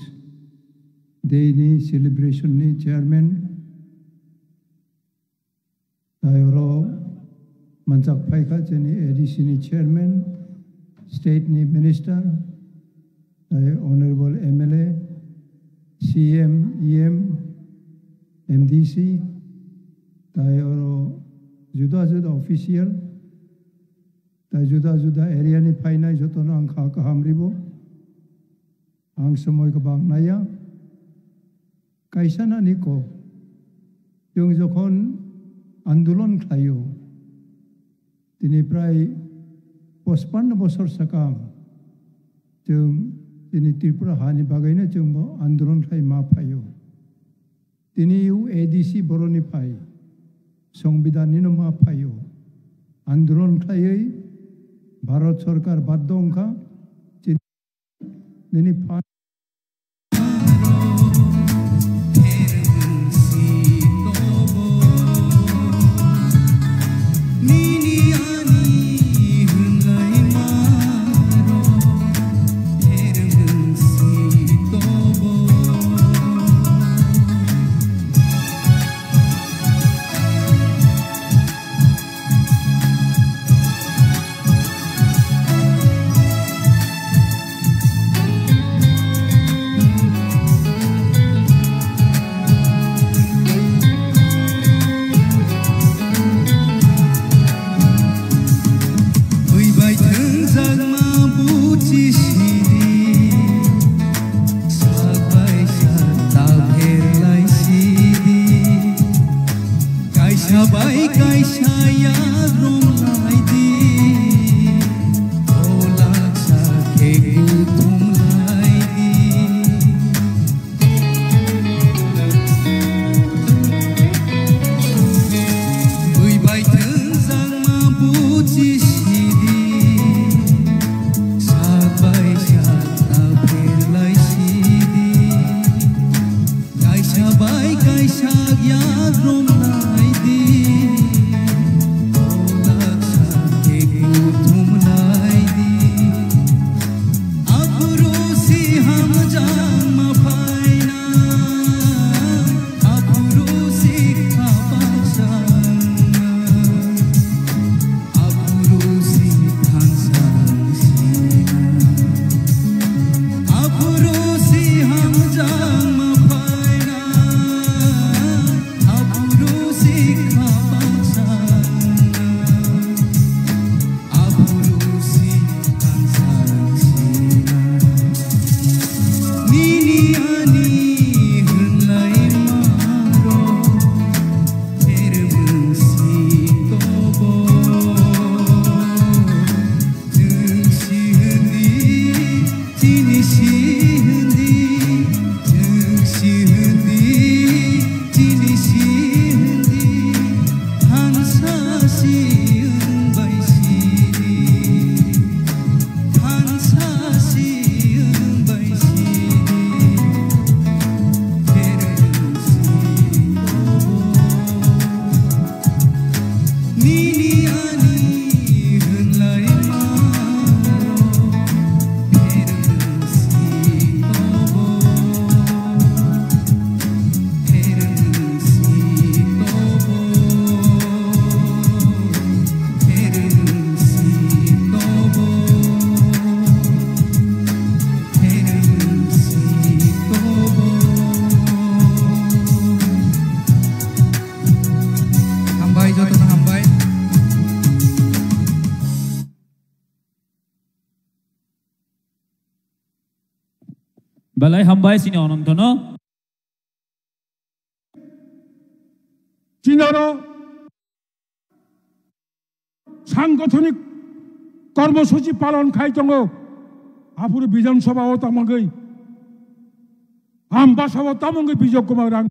Day ni celebration ni chairman Tai oro manchak phaikha chini A D C ni chairman, state ni minister, tai honorable M L A, C M, E M, M D C, tai oro juda juda official, tai juda juda area ni phainai jotono ang kha kaham ribo. Ang somoi kwbang naiya. Kaisa nani kok. Chwng jokhon andolon khlaio, tini prai pachpanno bosor sakam chwng tini Tripura hani bagwino chwngbo andolon khlai ma phaio. Tini u A D C boroni phai, Songbidan nino ma phaio. Andolon khlaiwi Bharat Sarkar baddo wngkha. Nini phan Bai thwngjakma buchi sidi, sak bai sak ta pherlai sidi. Kaisa bai kaisa yarom lai di, kolak sa khe kuthum lai di. Bui bai thwngjakma buchi sidi, sak bai sak ta pherlai sidi. Kaisa bai kaisa yarom lai di, kolak sa khe kuthum lai di. Aphuru si hamjakma phaina, aphuru si kha baksa. Aphuru si thansa sina, aphuru si hamjakma phaina, aphuru si kha baksa, aphuru si thansa sina. Nini ani hwnlai maro, phermung si tobo. Chwng si hwndi, chini si hwndi, chwng si hwndi, chini si hwndi, thansa si wng bai sidi, thansa si wng bai sidi, phermung si tobo. Nini ani hwnlai maro, phermung si tobo, phermung si tobo, phermung si tobo, phermung si tobo. Hambai, jotono hambai. Belai hambai chini Onontono. Chini oro sangothonik kormosuchi palon khai tongo. Aphuru Bidhan Sabha o tamogwi, Ambasa o tamogwi Bijay Kumar Rang.